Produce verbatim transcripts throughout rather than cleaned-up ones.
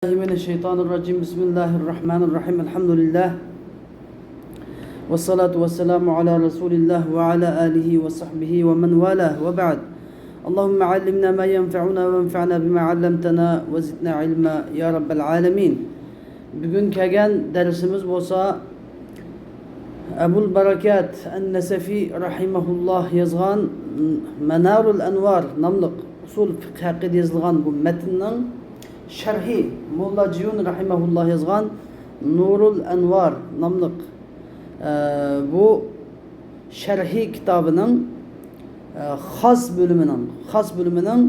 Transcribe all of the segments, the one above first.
بالله من الشيطان الرجيم. بسم الله الرحمن الرحيم. الحمد لله. والصلاة والسلام على رسول الله وعلى آله وصحبه ومن والاه، وبعد. اللهم علمنا ما ينفعنا وانفعنا بما علمتنا وزدنا علما يا رب العالمين. بۈگۈن كەلگەن دەرسىمىز بولسا ئەبۇل بەرەكات ئەن-نەسەفى رەھىمەھۇللاھ يازغان مەنارۇل ئەنۋار ناملىق ئۇسۇل فىقھ ھەققىدە يېزىلغان بۇ مەتننىڭ شەرھى، موللا جىيۇن رەھىمەھۇللاھ يازغان نۇرۇل ئەنۋار ناملىق، ئە، بۇ شەرھى كىتابىنىڭ، ئە، خاس بۆلۈمىنىڭ، خاس بۆلۈمىنىڭ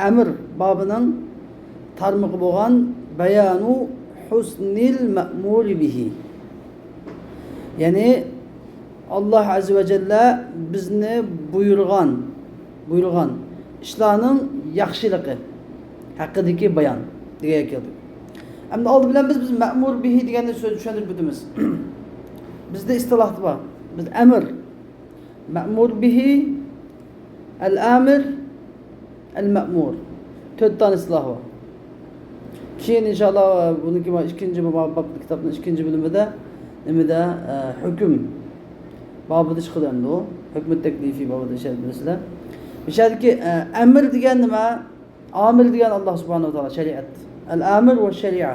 ئەمر بابىنىڭ تارمىقى بولغان بايانۇ ھۇسنىل مەئمۇرى بىھى. يەنى، ئاللاھ ئەززە ۋە جەللە بىزنى بۇيرۇغان، بۇيرۇغان ئىشلارنىڭ ياخشىلىقى ھەققىدىكى بايان دېگەن گەپ كەلدى. ئەمدى ئالدى بىلەن بىز، بىز مەئمۇر بىھى دېگەننى سۆز چۈشەندۈرۈپ ئۆتىمىز. بىزدە ئىستىلاھ بار. بىز ئەمر، مەئمۇر بىھى، ئەل-ئامىر، ئەل-مەئمۇر. تۆت دانە ئىستىلاھ بار. كېيىن ئىنشائاللا بۇنىڭكى ما ئىككىنچى باب، باب كىتابنىڭ ئىككىنچى بۆلۈمىدە نېمىدە، ئە، ھۆكۈم بابىدا چىقىدۇ ئەمدى ئۇ. ھۆكمى تەكلىفى بابىدا ئىشلەپ بىلىسىلەر. بۇ يەردىكى، ئە، ئەمر دېگەن نېمە؟ ئامىر دېگەن ئاللاھ سۇبھانەھۇ ۋە تائالا، شەرىئەت. ئەل-ئامىر ۋە شەرىئە،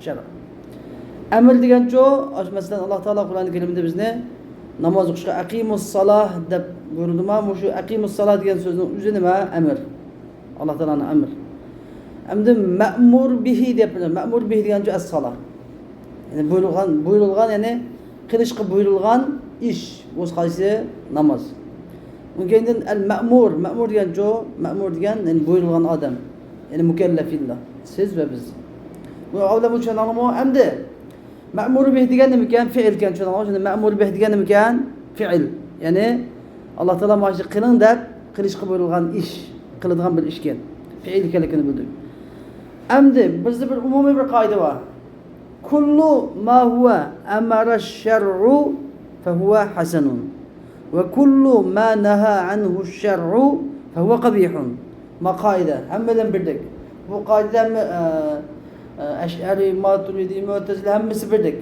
شەرع. ئەمر دېگەنچۇ، مەسىلەن، ئاللاھ تائالا قۇرئان كەرىمدە بىزنى ناماز ئوقۇشقا «ئەقىمۇسسالاھ» دەپ بۇيرۇدىما؟ مۇشۇ «ئەقىمۇسسالاھ» دېگەن سۆزنىڭ ئۆزى نېمە؟ ئەمر. ئاللاھ تائالانىڭ ئەمر. ئەمدى مەئمۇر بىھى دەپ، مەئمۇر بىھى دېگەنچۇ ئەس-سالاھ. يەنى بۇيرۇلغان، بۇيرۇلغان، يەنى قىلىشقا بۇيرۇلغان ئىش، بولسا قايسى؟ ناماز. ئۇنىڭ كەينىدىن ئەل-مەئمۇر، مەئمۇر دېگەنچۇ؟ مەئمۇر دېگەن، يەنى بۇيرۇلغان ئادەم. يەنى مۇكەللەفىنلار، سىز ۋە بىز. بۇ ئاۋۋال بۇ چۈشەندىڭلارمۇ؟ ئەمدى مەئمۇر بىھ دېگەن نېمىكەن؟ فېئىل ئىكەن، چۈشەندىڭلارمۇ؟ شۇنداق مەئمۇر بىھ دېگەن نېمىكەن؟ فېئىل. يەنى ئاللاھ تائالا مانا شۇ قىلىڭ دەپ قىلىشقا بۇيرۇلغان ئىش، قىلىدىغان بىر ئىشكەن. فېئىل ئىكەنلىكىنى بىلدۈرىدۇ. ئەمدى بىزدە بىر ئومۇمىي بىر قائىدە بار. كل ما هو أمر الشرع فهو حسن، وكل ما نهى عنه الشرع فهو قبيح. ما قائىدە، ھەممىدىن بىردەك. بۇ قائىدە ھەممە، ئە، ئە، ئەشئەرى، ماتۇرىدى، مۇئتەزىلە ھەممىسى بىردەك.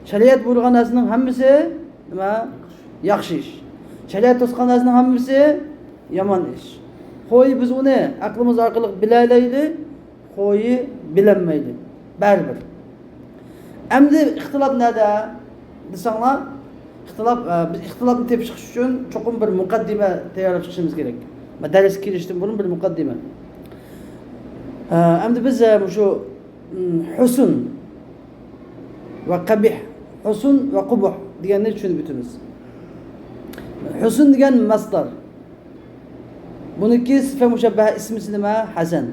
شەرىئەت بۇيرۇغان نەرسىنىڭ ھەممىسى نېمە؟ ياخشى ئىش. شەرىئەت توسقان نەرسىنىڭ ھەممىسى يامان ئىش. خوي، بىز ئۇنى ئەقلىمىز ئارقىلىق بىلەلەيلى، خويى بىلەلمەيلى. بەرىبىر. ئەمدى ئىختىلاپ نەدە دېسەڭلار، ئىختىلاپ، ئە، بىز ئىختىلاپنى تېپىپ چىقىش ئۈچۈن چوقۇم بىر مۇقەددىمە تەييارلاپ چىقىشىمىز كېرەك. دەرسكە كىرىشتىن بۇرۇن بىر مۇقەددىمە. ئە، ئەمدى بىز، ئە، مۇشۇ، م، ھۇسن ۋە قەبىھ، ھۇسن ۋە قۇبۇھ دېگەننى چۈشىنىپ ئۆتىمىز. ھۇسن دېگەن مەسدار. بۇنىڭكى سىفە مۇشەببەھە ئىسمىسى نېمە؟ ھەسەن.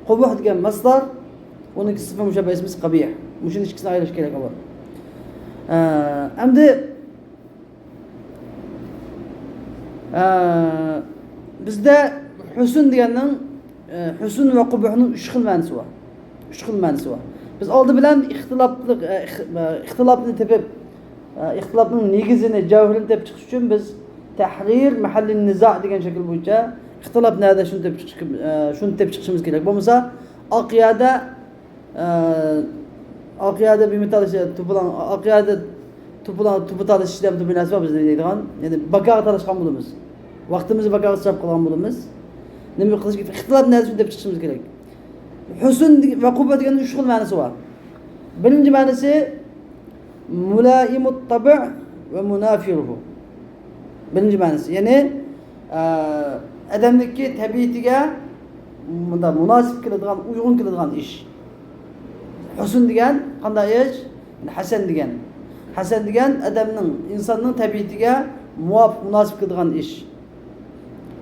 قۇبۇھ دېگەن مەسدار، ئۇنىڭكى سىفە مۇشەببەھە ئىسمىسى قەبىھ. مۇشۇنى ئىككىسىنى ئايرىش كېرەك، ئاۋۋال. ئە، ئەمدى، ئە، بىزدە ھۇسن دېگەننىڭ، ئە، ھۇسن ۋە قۇبۇھنىڭ ئۈچ خىل مەنىسى بار. ئۈچ خىل مەنىسى بار. بىز ئالدى بىلەن ئىختىلاپلىق، ئە، ئىخ-، ئە، ئىختىلاپنى تېپىپ، ئە، ئىختىلاپنىڭ نېگىزىنى، جەۋھىرىنى تېپىپ چىقىش ئۈچۈن بىز تەھرىر مەھەللى نىزا دېگەن شەكىل بويىچە ئىختىلاپ نەدە، شۇنى تېپىپ چىقىش، ئە، شۇنى تېپىپ چىقىشىمىز كېرەك. بولمىسا ئاق يەردە، ئە، ئاق يەردە بىمە تالىشىش، توپىلاڭ، ئاق يەردە توپىلاڭ، توپا تالىشىش دېگەن بىر نەرسە بار بىزدە دەيدىغان. يەنى باكاغا تالاشقان بولىمىز. ۋاقتىمىزنى باكاغا ئىسراپ قىلغان بولىمىز. نېمە قىلىش كېرەك؟ ئىختىلاپ نەدە، شۇنى تېپىپ چىقىشىمىز كېرەك. ھۇسن ۋە قۇبۇھ دېگەننىڭ ئۈچ خىل مەنىسى بار. بىرىنچى مەنىسى، مۇلائىمۇت تەبىئ ۋە مۇنافىرۇھۇ. بىرىنچى مەنىسى، يەنى، ئە، ئادەمنىڭكى تەبىئىتىگە مۇندا مۇناسىپ كېلىدىغان، ئۇيغۇن كېلىدىغان ئىش. ھۇسن دېگەن قانداق ئىش؟ ھەسەن دېگەن. ھەسەن دېگەن ئادەمنىڭ، ئىنساننىڭ تەبىئىتىگە مۇۋاپىق، مۇناسىپ كېلىدىغان ئىش.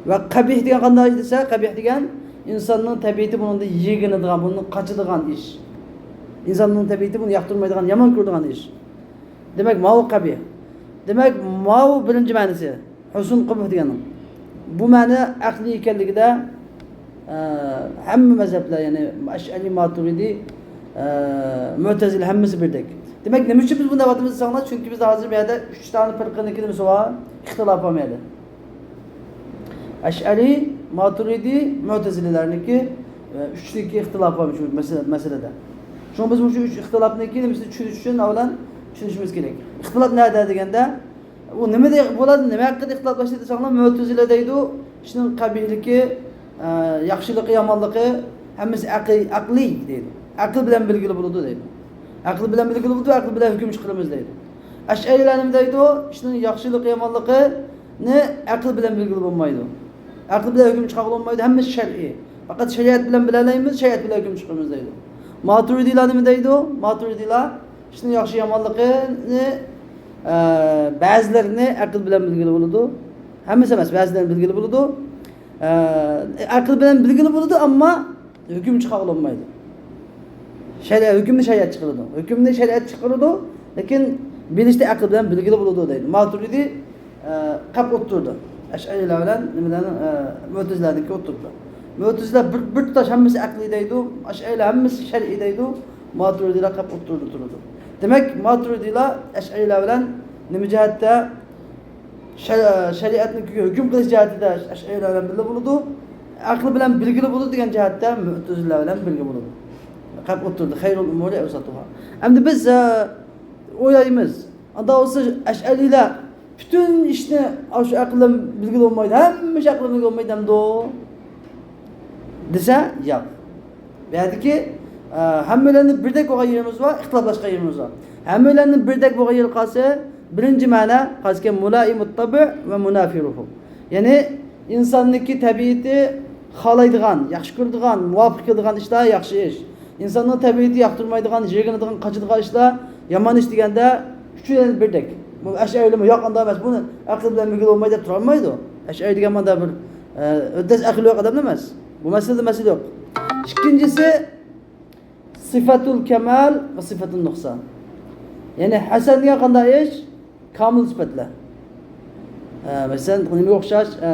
ۋە قەبىھ دېگەن قانداق ئىش دېسە، قەبىھ دېگەن ئىنساننىڭ تەبىئىتى بۇنىڭدىن يېگىنىدىغان، بۇنىڭدىن قاچىدىغان ئىش. ئىنساننىڭ تەبىئىتى بۇنى ياقتۇرمايدىغان، يامان كۆرىدىغان ئىش. دېمەك، ماۋۇ قەبىھ. دېمەك، ماۋۇ بىرىنچى مەنىسى. ھۇسن قۇبۇھ دېگەننىڭ. بۇ مەنە ئەقلىي ئىكەنلىكىدە، ئە، ھەممە مەزھەپلەر، يەنى ئەشئەرىي، ماتۇرىدىي، ئە، مۇئتەزىلە ھەممىسى بىردەك. دېمەك، نېمە ئۈچۈن بىز بۇنداق دەۋاتىمىز دېسەڭلار، چۈنكى بىز ھازىر بۇ يەردە ئۈچ دانە پىرقىنىڭكى نېمىسى بار؟ ئىختىلاپى بار بۇ يەردە. ئەشئەرىي، ماتۇرىدىي، مۇئتەزىلىلەرنىڭكى ئۈچتىكى ئىختىلاپ بار شۇ مەسىلە، مەسىلىدە. شۇڭا بىز مۇشۇ ئۈچ ئىختىلاپنىڭكى نېمىسىنى چۈشىنىش ئۈچۈن ئاۋۋال چۈشىنىشىمىز كېرەك. ئىختىلاپ نەدە دېگەندە، ئۇ نېمە دە-، بۇلار نېمە ھەققىدە ئىختىلاپلاشتى دېسەڭلار، مۆتىزىلە دەيدۇ، ئىشنىڭ قەبىھلىكى، ئە، ياخشىلىقى، يامانلىقى ھەممىسى ئەقلىي، ئەقلىي دەيدۇ. ئەقىل بىلەن بىلگىلى بولىدۇ دەيدۇ. ئەقىل بىلەن بىلگىلى بولىدۇ، ئەقىل بىلەن ھۆكۈم چىقىرىمىز دەيدۇ. ئەشئەرىلەر نېمە دەيدۇ؟ ئىشنىڭ ياخشىلىقى، يامانلىقىنى ئەقىل بىلەن بىلگىلى بولمايدۇ. ئەقىل بىلەن ھۆكۈم چىقارغىلى بولمايدۇ، ھەممىسى شەرئىي. پەقەت شەرىئەت بىلەن بىلەلەيمىز، شەرىئەت بىلەن ھۆكۈم چىقىرىمىز دەيدۇ. ماتۇرىدىيلار نېمە دەيدۇ؟ ماتۇرىدىيلار ئىشنىڭ ياخشى يامانلىقىنى، ئە، بەزىلىرىنى ئەقىل بىلەن بىلگىلى بولىدۇ. ھەممىسى ئەمەس، بەزىلىرىنى بىلگىلى بولىدۇ. ئە، ئەقىل بىلەن بىلگىلى بولىدۇ، ئەمما ھۆكۈم چىقارغىلى بولمايدۇ. شەرىئەت، ھۆكۈمنى شەرىئەت چىقىرىدۇ. ھۆكۈمنى شەرىئەت چىقىرىدۇ، لېكىن بىلىشتە ئەقىل بىلەن بىلگىلى بولىدۇ دەيدۇ. ماتۇرىدى، ئە، قەپ ئوتتۇرىدا. ئەشئەرىلەر بىلەن نېمىلەرنىڭ، ئە، مۆتىزىلەرنىڭكى ئوتتۇرىدا. مۆتىزىلە بىر، بىر تۇتاش ھەممىسى ئەقلىي دەيدۇ، ئەشئەرىلەر ھەممىسى شەرئىي دەيدۇ، ماتۇرىدىلار قەپ ئوتتۇرىدا تۇرىدۇ. دېمەك، ماتۇرىدىلار ئەشئەرىلەر بىلەن نېمە جەھەتتە؟ شەر-، شەرىئەتنىڭ ھۆكۈم قىلىش جەھەتىدە ئەشئەرىلەر بىلەن بىللە بولىدۇ. ئەقلى بىلەن بىلگىلى بولىدۇ دېگەن جەھەتتە مۆتىزىلە بىلەن بىلگە بولىدۇ. قەپ ئوتتۇرىدا، خەيرۇل ئۇمۇرى ئەۋسەتۇھا. ئەمدى بىز، ئە، ئويلايمىز، ئاندا بولسا ئەشئەرىلەر پۈتۈن ئىشنى ئاشۇ ئەقىل بىلەن بىلگىلى بولمايدۇ، ھەممە ئىش ئەقىل بىلەن بىلگىلى بولمايدۇ دەمدۇ دېسە، ياق. بۇ يەردىكى، ئە، ھەممىلەرنى بىردەك بولغان يېرىمىز بار، ئىختىلاپلاشقان يېرىمىز بار. ھەممىلەرنى بىردەك بولغان يېرى قالسا، بىرىنچى مەنە قالسىكەن، مۇلائىمۇت تەبئ ۋە مۇنافىرۇھۇ. يەنى ئىنساننىڭكى تەبىئىتى خالايدىغان، ياخشى كۆرىدىغان، مۇۋاپىق كېلىدىغان ئىشلار ياخشى ئىش. ئىنساننىڭ تەبىئىتى ياقتۇرمايدىغان، يىرگىنىدىغان، قاچىدىغان ئىشلار يامان ئىش دېگەندە ئۈچىلەن بىردەك. بۇ ئەشئەرىلەرمۇ ياق، ئاندا ئەمەس، بۇنى ئەقىل بىلەن بىلگىلى بولمايدۇ دەپ تۇرالمايدۇ. ئەشئەرى دېگەن ماندا بىر، ئە، ئۆتەس ئەقلى يوق ئادەم ئەمەس. بۇ مەسىلىدە مەسىلە يوق. ئىككىنچىسى، سىفەتۇل كەمال ۋە سىفەتۇل نۇقسان. يەنى ھەسەن دېگەن قانداق ئىش؟ كامىل سۈپەتلەر. ئە، مەسىلەن، نېمىگە ئوخشاش؟ ئە،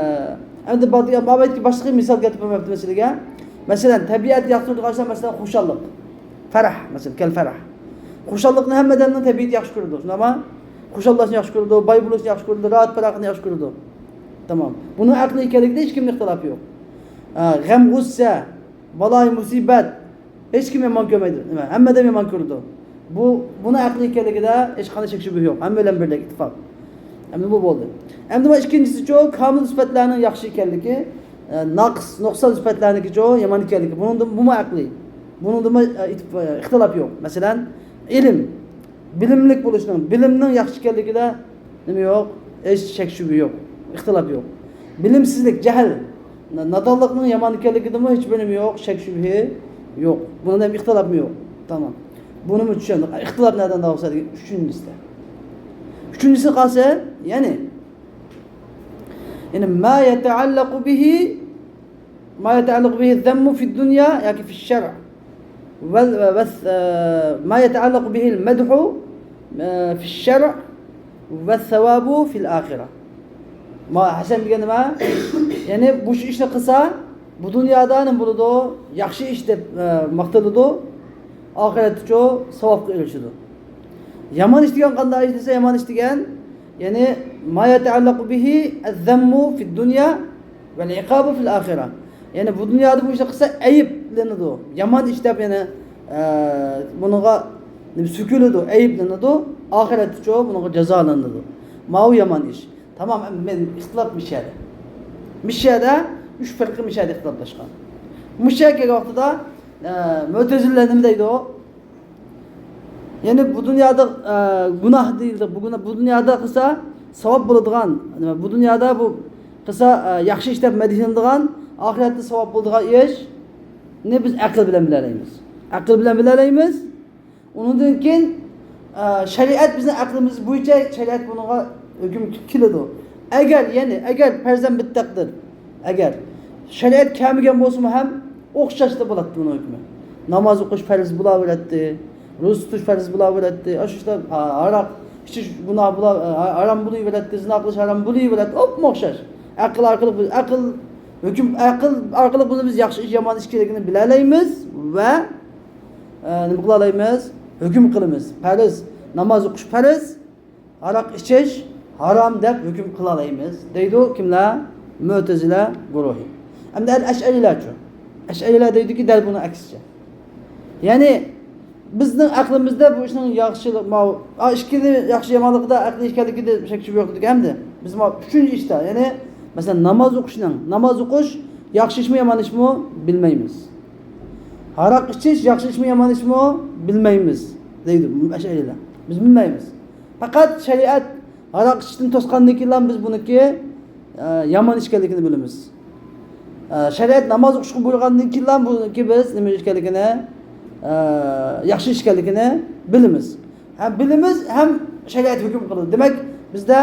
ئەمدى با-، بابەتكە باشقا مىسال كەلتۈرۈپ بەرمەپتۇ مەسىلىگە. مەسىلەن، تەبىئەت ياقتۇرىدىغان ئىشلار، مەسىلەن، خۇشاللىق. پەرەھ، مەسىلەن، كەل پەرەھ. خۇشاللىقنى ھەممە ئادەمنىڭ تەبىئىتى ياخشى كۆرىدۇ، شۇنداقمۇ؟ خۇشاللاشنى ياخشى كۆرىدۇ، باي بولۇشنى ياخشى كۆرىدۇ، راھەت پاراغەتنى ياخشى كۆرىدۇ. تامام. بۇنىڭ ئەقلىي ئىكەنلىكىدە ھېچكىمنىڭ ئىختىلاپى يوق. ئە، غەم، غۇسسە، بالايى مۇسىبەت، ھېچكىم يامان كۆرمەيدۇ. نېمە؟ ھەممە ئادەم يامان كۆرىدۇ. بۇ، بۇنىڭ ئەقلىي ئىكەنلىكىدە ھېچقانداق شەك شۈبھە يوق. ھەممە بىلەن بىردەك ئىتتىپاق. ئەمدى بۇ بولدى. ئەمدى بۇ ئىككىنچىسىچۇ، كامىل سۈپەتلەرنىڭ ياخشى ئىكەنلىكى، ئە، ناقىس، نۇقسان سۈپەتلەرنىڭكىچۇ يامان ئىكەنلىكى. بۇنىڭدىن، بۇمۇ ئەقلىي. بۇنىڭدىنمۇ، ئە، ئىتتىپ-، ئە، ئىختىلاپ يوق. مەسىلەن، ئىلىم. بىلىملىك بولۇشنىڭ، بىلىمنىڭ ياخشى ئىكەنلىكىدە نېمە يوق؟ ھېچ شەك شۈبھە يوق، ئىختىلاپ يوق. بىلىمسىزلىك، جەھىل، نا-، نادانلىقنىڭ يامان ئىكەنلىكىدىمۇ ھېچبىر نېمە يوق، شەك شۈبھە يوق. بۇنىڭدا ھەم ئىختىلاپمۇ يوق. تامام. بۇنىمۇ چۈشەندۇق. ئىختىلاپ نەدىن داۋا دېگەن ئۈچىنچىسىدە. ئۈچىنچىسى قالسا، يەنى، يەنى ما يتعلق به ما يتعلق به الذم في الدنيا ياكى في الشرع، وال-، وال-، ما يتعلق به المدح في الشرع والثواب في الآخرة. ما ھەسەن دېگەن نېمە؟ يەنى بۇ ئىشنى قىلسا، بۇ دۇنيادا نېمە بولىدۇ؟ ياخشى ئىش دەپ، ئە، ماختىلىدۇ. ئاخىرەتتىچۇ ساۋابقا ئېرىشىدۇ. يامان ئىش دېگەن قانداق ئىش دېسە، يامان ئىش دېگەن، يەنى ما يتعلق به الذم في الدنيا والعقاب في الآخرة. يەنى بۇ دۇنيادا بۇ ئىشنى قىلسا ئەيىبلىنىدۇ. يامان ئىش دەپ يەنە، ئە، بۇنىڭغا سۆكۈلىدۇ، ئەيىبلىنىدۇ. ئاخىرەتتىچۇ بۇنىڭغا جازالىنىدۇ. ماۋۇ يامان ئىش. تامام، ئەمدى مەن ئىختىلاپ مىشەدە. مىشەدە ئۈچ پىرقە مىشەدە ئىختىلاپلاشقان. مىشەگە كەلگەن ۋاقتىدا، ئە، مۆتەزىلىلەر نېمە دەيدۇ؟ يەنى بۇ دۇنيادا، ئە، گۇناھ دېيىلدى. بۇ گۇناھ، بۇ دۇنيادا قىلسا ساۋاب بولىدىغان، نېمە، بۇ دۇنيادا بۇ قىلسا، ئە، ياخشى ئىش دەپ مەدھىيلىنىدىغان، ئاخىرەتتە ساۋاب بولىدىغان ئىشنى بىز ئەقىل بىلەن بىلەلەيمىز. ئەقىل بىلەن بىلەلەيمىز. ئۇنىڭدىن كېيىن، ئە، شەرىئەت بىزنىڭ ئەقلىمىز بويىچە شەرىئەت بۇنىڭغا ھۆكۈم كېلىدۇ. ئەگەر، يەنى، ئەگەر پەرزەن بىتتەقدىر، ئەگەر شەرىئەت كەلمىگەن بولسىمۇ ھەم ئوخشاشلا بولاتتى بۇنىڭ ھۆكمى. ناماز ئوقۇش پەرز بولاۋېرەتتى، روزا تۇتۇش پەرز بولاۋېرەتتى، ئاشۇ ئىشلار، ھا-، ھاراق ئىچىش گۇناھ بولا-، ھا-، ھارام بولۇۋېرەتتى، زىنا قىلىش ھارام بولۇۋېرەتتى، ئوپمۇ ئوخشاش. ئەقىل ئارقىلىق بىز، ئەقىل، ھۆكۈم، ئەقىل ئارقىلىق بۇنى بىز ياخشى ئىش، يامان ئىش ئىكەنلىكىنى بىلەلەيمىز ۋە ئە، نېمە قىلالايمىز؟ ھۆكۈم قىلىمىز. پەرز، ناماز ئوقۇش پەرز، ھاراق ئىچىش ھارام دەپ ھۆكۈم قىلالايمىز، دەيدۇ كىملەر؟ مۆتەزىلە گۇرۇھى. ئەمدى ئەل ئەشئەرىلەرچۇ؟ ئەشئەرىلەر دەيدۇكى، دەل بۇنىڭ ئەكسىچە. يەنى، بىزنىڭ ئەقلىمىزدە بۇ ئىشنىڭ ياخشىلىق، ماۋۇ، ئا، ئىككىنى ياخشى يامانلىقىدا ئەقلى ئىكەنلىكىدە شەك شۈبھە يوق دېدۇق ئەمدى. بىز ماۋۇ ئۈچىنچى ئىشتا، يەنى، مەسىلەن، ناماز ئوقۇشنىڭ، ناماز ئوقۇش ياخشى ئىشمۇ، يامان ئىشمۇ بىلمەيمىز. ھاراق ئىچىش ياخشى ئىشمۇ، يامان ئىشمۇ بىلمەيمىز، دەيدۇ ئەشئەرىلەر. بىز بىلمەيمىز. پەقەت شەرىئەت ھاراق ئىچىشتىن توسقاندىن كېيىنلا بىز بۇنىڭكى، ئە، يامان ئىش ئىكەنلىكىنى بىلىمىز. ئە، شەرىئەت ناماز ئوقۇشقا بۇيرۇغاندىن كېيىنلا بۇنىڭكى بىز نېمە ئىش ئىكەنلىكىنى، ئە، ياخشى ئىش ئىكەنلىكىنى بىلىمىز. ھەم بىلىمىز، ھەم شەرىئەت ھۆكۈم قىلىدۇ. دېمەك، بىزدە،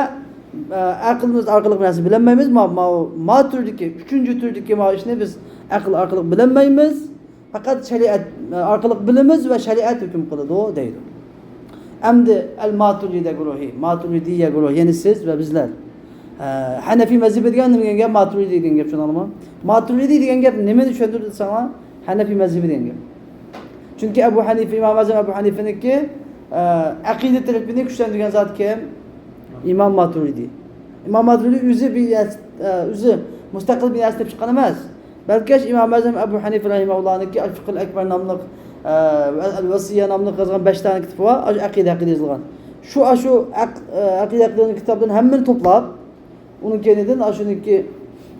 ئە، ئەقلىمىز ئارقىلىق بىر نەرسە بىلەلمەيمىز. ما، ما، ما تۈردىكى، ئۈچىنچى تۈردىكى ما ئىشنى بىز ئەقىل ئارقىلىق بىلەلمەيمىز. پەقەت شەرىئەت ئارقىلىق بىلىمىز ۋە شەرىئەت ھۆكۈم قىلىدۇ دەيدۇ. ئەمدى ئەل ماتۇرىدىيە گۇرۇھى، ماتۇرىدىيە گۇرۇھى، يەنى سىز ۋە بىزلەر. ئە، ھەنەفىي مەزھىپى دېگەن نېمە دېگەن گەپ؟ ماتۇرىدىي دېگەن گەپ، چۈشەندىڭلارمۇ؟ ماتۇرىدىي دېگەن گەپ نېمىنى چۈشەندۈردى دېسەڭلار، ھەنەفىي مەزھىپى دېگەن گەپ. چۈنكى ئەبۇ ھەنىفە، ئىمام ئەزەم ئەبۇ ھەنىفىنىڭكى، ئە، ئەقىدە تەرىپىنى كۈچلەندۈرگەن زات كىم؟ ئىمام ماتۇرىدىي. ئىمام ماتۇرىدىي ئۆزى بىر، ئە، ئۆزى مۇستەقىل بىر نەرسە تېپىپ چىققان ئەمەس. بەلكى ئىمام ئەزەم ئەبۇ ھەنىفە رەھىمەھۇللاھنىڭكى ئەل فىقھۇل ئەكبەر ناملىق، ئە، ۋە ئەل ۋەسىيە ناملىق يازغان بەش دانە كىتابى بار، ئاشۇ ئەقىدە ھەققىدە يېزىلغان. شۇ، ئاشۇ ئەق-، ئە، ئەقىدە ھەققىدە يېزىلغان كىتابلارنى ھەممىنى توپلاپ، ئۇنىڭ كەينىدىن ئاشۇنىڭكى،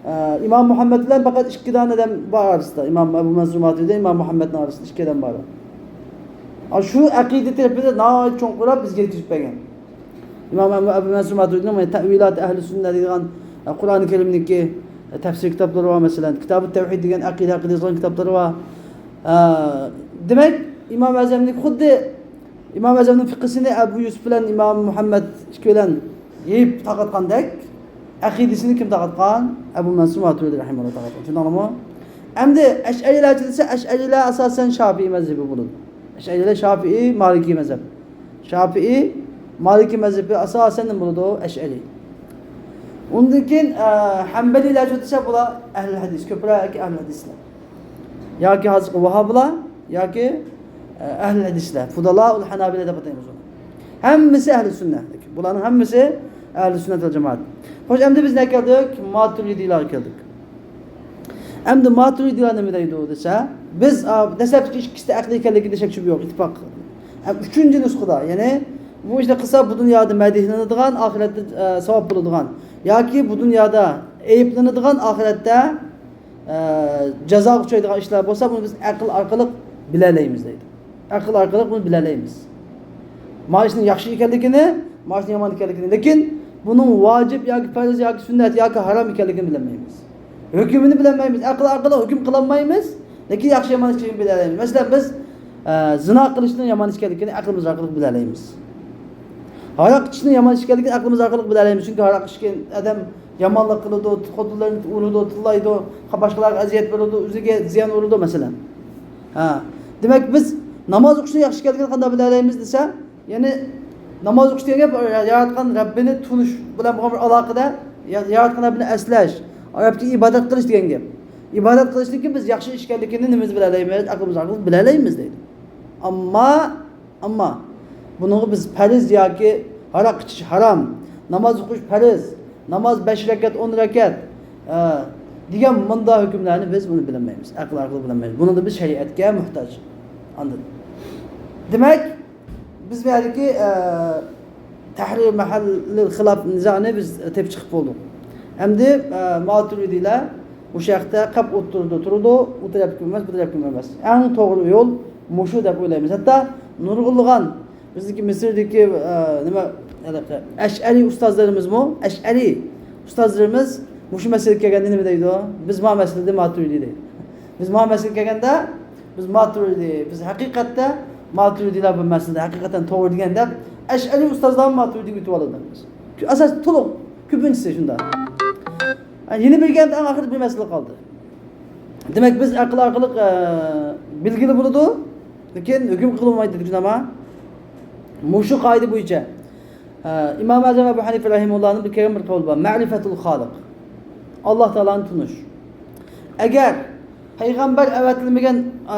ئە، ئىمام مۇھەممەد بىلەن پەقەت ئىككى دانە ئادەم بار ئارىسىدا. ئىمام ئەبۇ مەنسۇر ماتۇرىدى، ئىمام مۇھەممەدنىڭ ئارىسىدا ئىككى ئادەم بار. ئاشۇ ئەقىدە تەرىپىدە ناھايىتى چوڭقۇرلاپ بىزگە يەتكۈزۈپ بەرگەن. ئىمام ئەبۇ، ئەبۇ مەنسۇر ماتۇرىدىنىڭ، مانا، تەئۋىلات ئەھلى سۈننە دەيدىغان، ئە، قۇرئان كەرىمنىڭكى، ئە، تەپسىر كىتابلىرى بار، مەسىلەن، كىتابۇت تەۋھىد دېگەن ئەقىدە ھەققىدە يازغان كىتابلىرى بار. ئە، دېمەك، ئىمام ئەزەمنى خۇددى ئىمام ئەزەمنىڭ فىقھىسىنى ئەبۇ يۈسۈپ بىلەن ئىمام مۇھەممەد ئىككى بىلەن يېيىپ تارقاتقاندەك، ئەقىدىسىنى كىم تارقاتقان؟ ئەبۇ مەنسۇر ماتۇرىدى رەھىمەھۇللاھ تارقاتقان. چۈشەندىڭلارمۇ؟ ئەمدى ئەشئەرىيلەرچە دېسە، ئەشئەرىيلەر ئاساسەن شافىئىي مەزھىپى بولىدۇ. ئەشئەرىيلەر شافىئىي، مالىكىي مەزھەپ. شافىئىي، مالىكىي مەزھىپى ئاساسەن نېمە بولىدۇ؟ ئەشئەرىي. ئۇندىن كېيىن، ئە، ھەمبەلىيلەرچە دېسە، بۇلار ئەھلى ھەدىس، كۆپرەك ئەھلى ھەدىسلەر. ياكى ھازىرقى ۋاھابىلار، ياكى، ئە، ئەھلى ھەدىسلەر، فۇدالاءۇل ھانابىلە دەپ ئاتايمىز ئۇنى. ھەممىسى ئەھلى سۈننە. بۇلارنىڭ ھەممىسى ئەھلى سۈننەت ۋەل جامائەت. خوش، ئەمدى بىز نەگە كەلدۇق؟ ماتۇرىدىيلارغا كەلدۇق. ئەمدى ماتۇرىدىيلار نېمە دەيدۇ دېسە، بىز، ئا، دەسلەپكى ئىككىسىدە ئەقلىي ئىكەنلىكىدە شەك شۈبھە يوق، ئىتتىپاق. ھەم ئۈچىنچى نۇسخىدا، يەنى بۇ ئىشنى قىلسا بۇ دۇنيادا مەدھىيلىنىدىغان، ئاخىرەتتە، ئە، ساۋاب بولىدىغان ياكى بۇ دۇنيادا ئەيىبلىنىدىغان، ئاخىرەتتە ئە، جازاغا ئۇچرايدىغان ئىشلار بولسا، بۇنى بىز ئەقىل ئارقىلىق بىلەلەيمىز دەيدۇ. ئەقىل ئارقىلىق بۇنى بىلەلەيمىز. مانا شۇنىڭ ياخشى ئىكەنلىكىنى، مانا شۇنىڭ يامان ئىكەنلىكىنى، لېكىن بۇنىڭ ۋاجىپ ياكى پەرز ياكى سۈننەت ياكى ھارام ئىكەنلىكىنى بىلەلمەيمىز. ھۆكمىنى بىلەلمەيمىز. ئەقىل ئارقىلىق ھۆكۈم قىلالمايمىز، لېكىن ياخشى يامان ئىكەنلىكىنى بىلەلەيمىز. مەسىلەن، بىز، ئە، زىنا قىلىشنىڭ يامان ئىكەنلىكىنى ئەقلىمىز ئارقىلىق بىلەلەيمىز. ھاراق ئىچىشنىڭ يامان ئىكەنلىكىنى ئەقلىمىز ئارقىلىق بىلەلەيمىز. چۈنكى ھاراق ئىچكەن ئادەم يامانلىق قىلىدۇ، خوتۇنلىرىنى ئۇرىدۇ، تىللايدۇ، باشقىلارغا ئەزىيەت بېرىدۇ، ئۆزىگە زىيان ئۇرىدۇ، مەسىلەن. ھە. دېمەك، بىز ناماز ئوقۇشنىڭ ياخشى ئىكەنلىكىنى قانداق بىلەلەيمىز دېسە، يەنى ناماز ئوقۇش دېگەن گەپ ياراتقان رەببىنى تونۇش بىلەن بولغان بىر ئالاقىدە، يا-، ياراتقان رەببىنى ئەسلەش، رەبكە ئىبادەت قىلىش دېگەن گەپ. ئىبادەت قىلىشتىكى بىز ياخشى ئىش ئىكەنلىكىنى نېمىمىز بىلەلەيمىز؟ ئەقلىمىز ئارقىلىق بىلەلەيمىز دەيدۇ. ئەمما ئەمما بۇنىڭغا بىز پەرز ياكى ھاراق ئىچىش ھارام، ناماز ئوقۇش پەرز، ناماز بەش رەكەت، ئون رەكەت، ئە، دېگەن مۇنداق ھۆكۈملەرنى بىز بۇنى بىلەلمەيمىز، ئەقىل ئارقىلىق بىلەلمەيمىز. بۇنىڭدا بىز شەرىئەتكە موھتاج. ئاندىن، دېمەك، بىز بۇ يەردىكى، ئە، تەھرىر مەھەللىل خىلاپ نىزانى بىز تېپىپ چىقىپ بولدۇق. ئەمدى، ئە، ماتۇرىدىيلار مۇشۇ ھەقتە قەپ ئوتتۇرىدا تۇرىدۇ، ئۇ تەرەپكىمۇ ئەمەس، بۇ تەرەپكىمۇ ئەمەس. ئەڭ توغرا يول مۇشۇ دەپ ئويلايمىز. ھەتتا نۇرغۇنلىغان بىزدىكى مىسىردىكى، ئە، نېمە، ھېلىقى ئەشئەرىي ئۇستازلىرىمىزمۇ، ئەشئەرىي ئۇستازلىرىمىز مۇشۇ مەسىلىگە كەلگەندە نېمە دەيدۇ؟ بىز ما مەسىلىدە ماتۇرىدىي دەيدۇ. بىز ما مەسىلىگە كەلگەندە، بىز ماتۇرىدىي، بىز ھەقىقەتتە ماتۇرىدىيلار بۇ مەسىلىدە ھەقىقەتەن توغرا دېگەن دەپ، ئەشئەرىي ئۇستازلارمۇ ماتۇرىدىيگە ئۆتۈۋالىدۇ. ئاساس تولۇق، كۆپىنچىسى شۇنداق. يەنە بىر گەپ، ئەڭ ئاخىرىدا بىر مەسىلە قالدى. دېمەك، بىز ئەقىل ئارقىلىق، ئە، بىلگىلى بولىدۇ، لېكىن ھۆكۈم قىلىنمايدۇ دېدۇق، ئەمما مۇشۇ قائىدە بويىچە، ئە، ئىمام ئەزەم ئەبۇ ھەنىفە رەھىمۇللانىڭ بىر كەلگەن بىر قەۋلى بار، مەرىفەتۇل خالىق، ئاللا تائالانى تونۇش. ئەگەر پەيغەمبەر ئەۋەتىلمىگەن، ئە،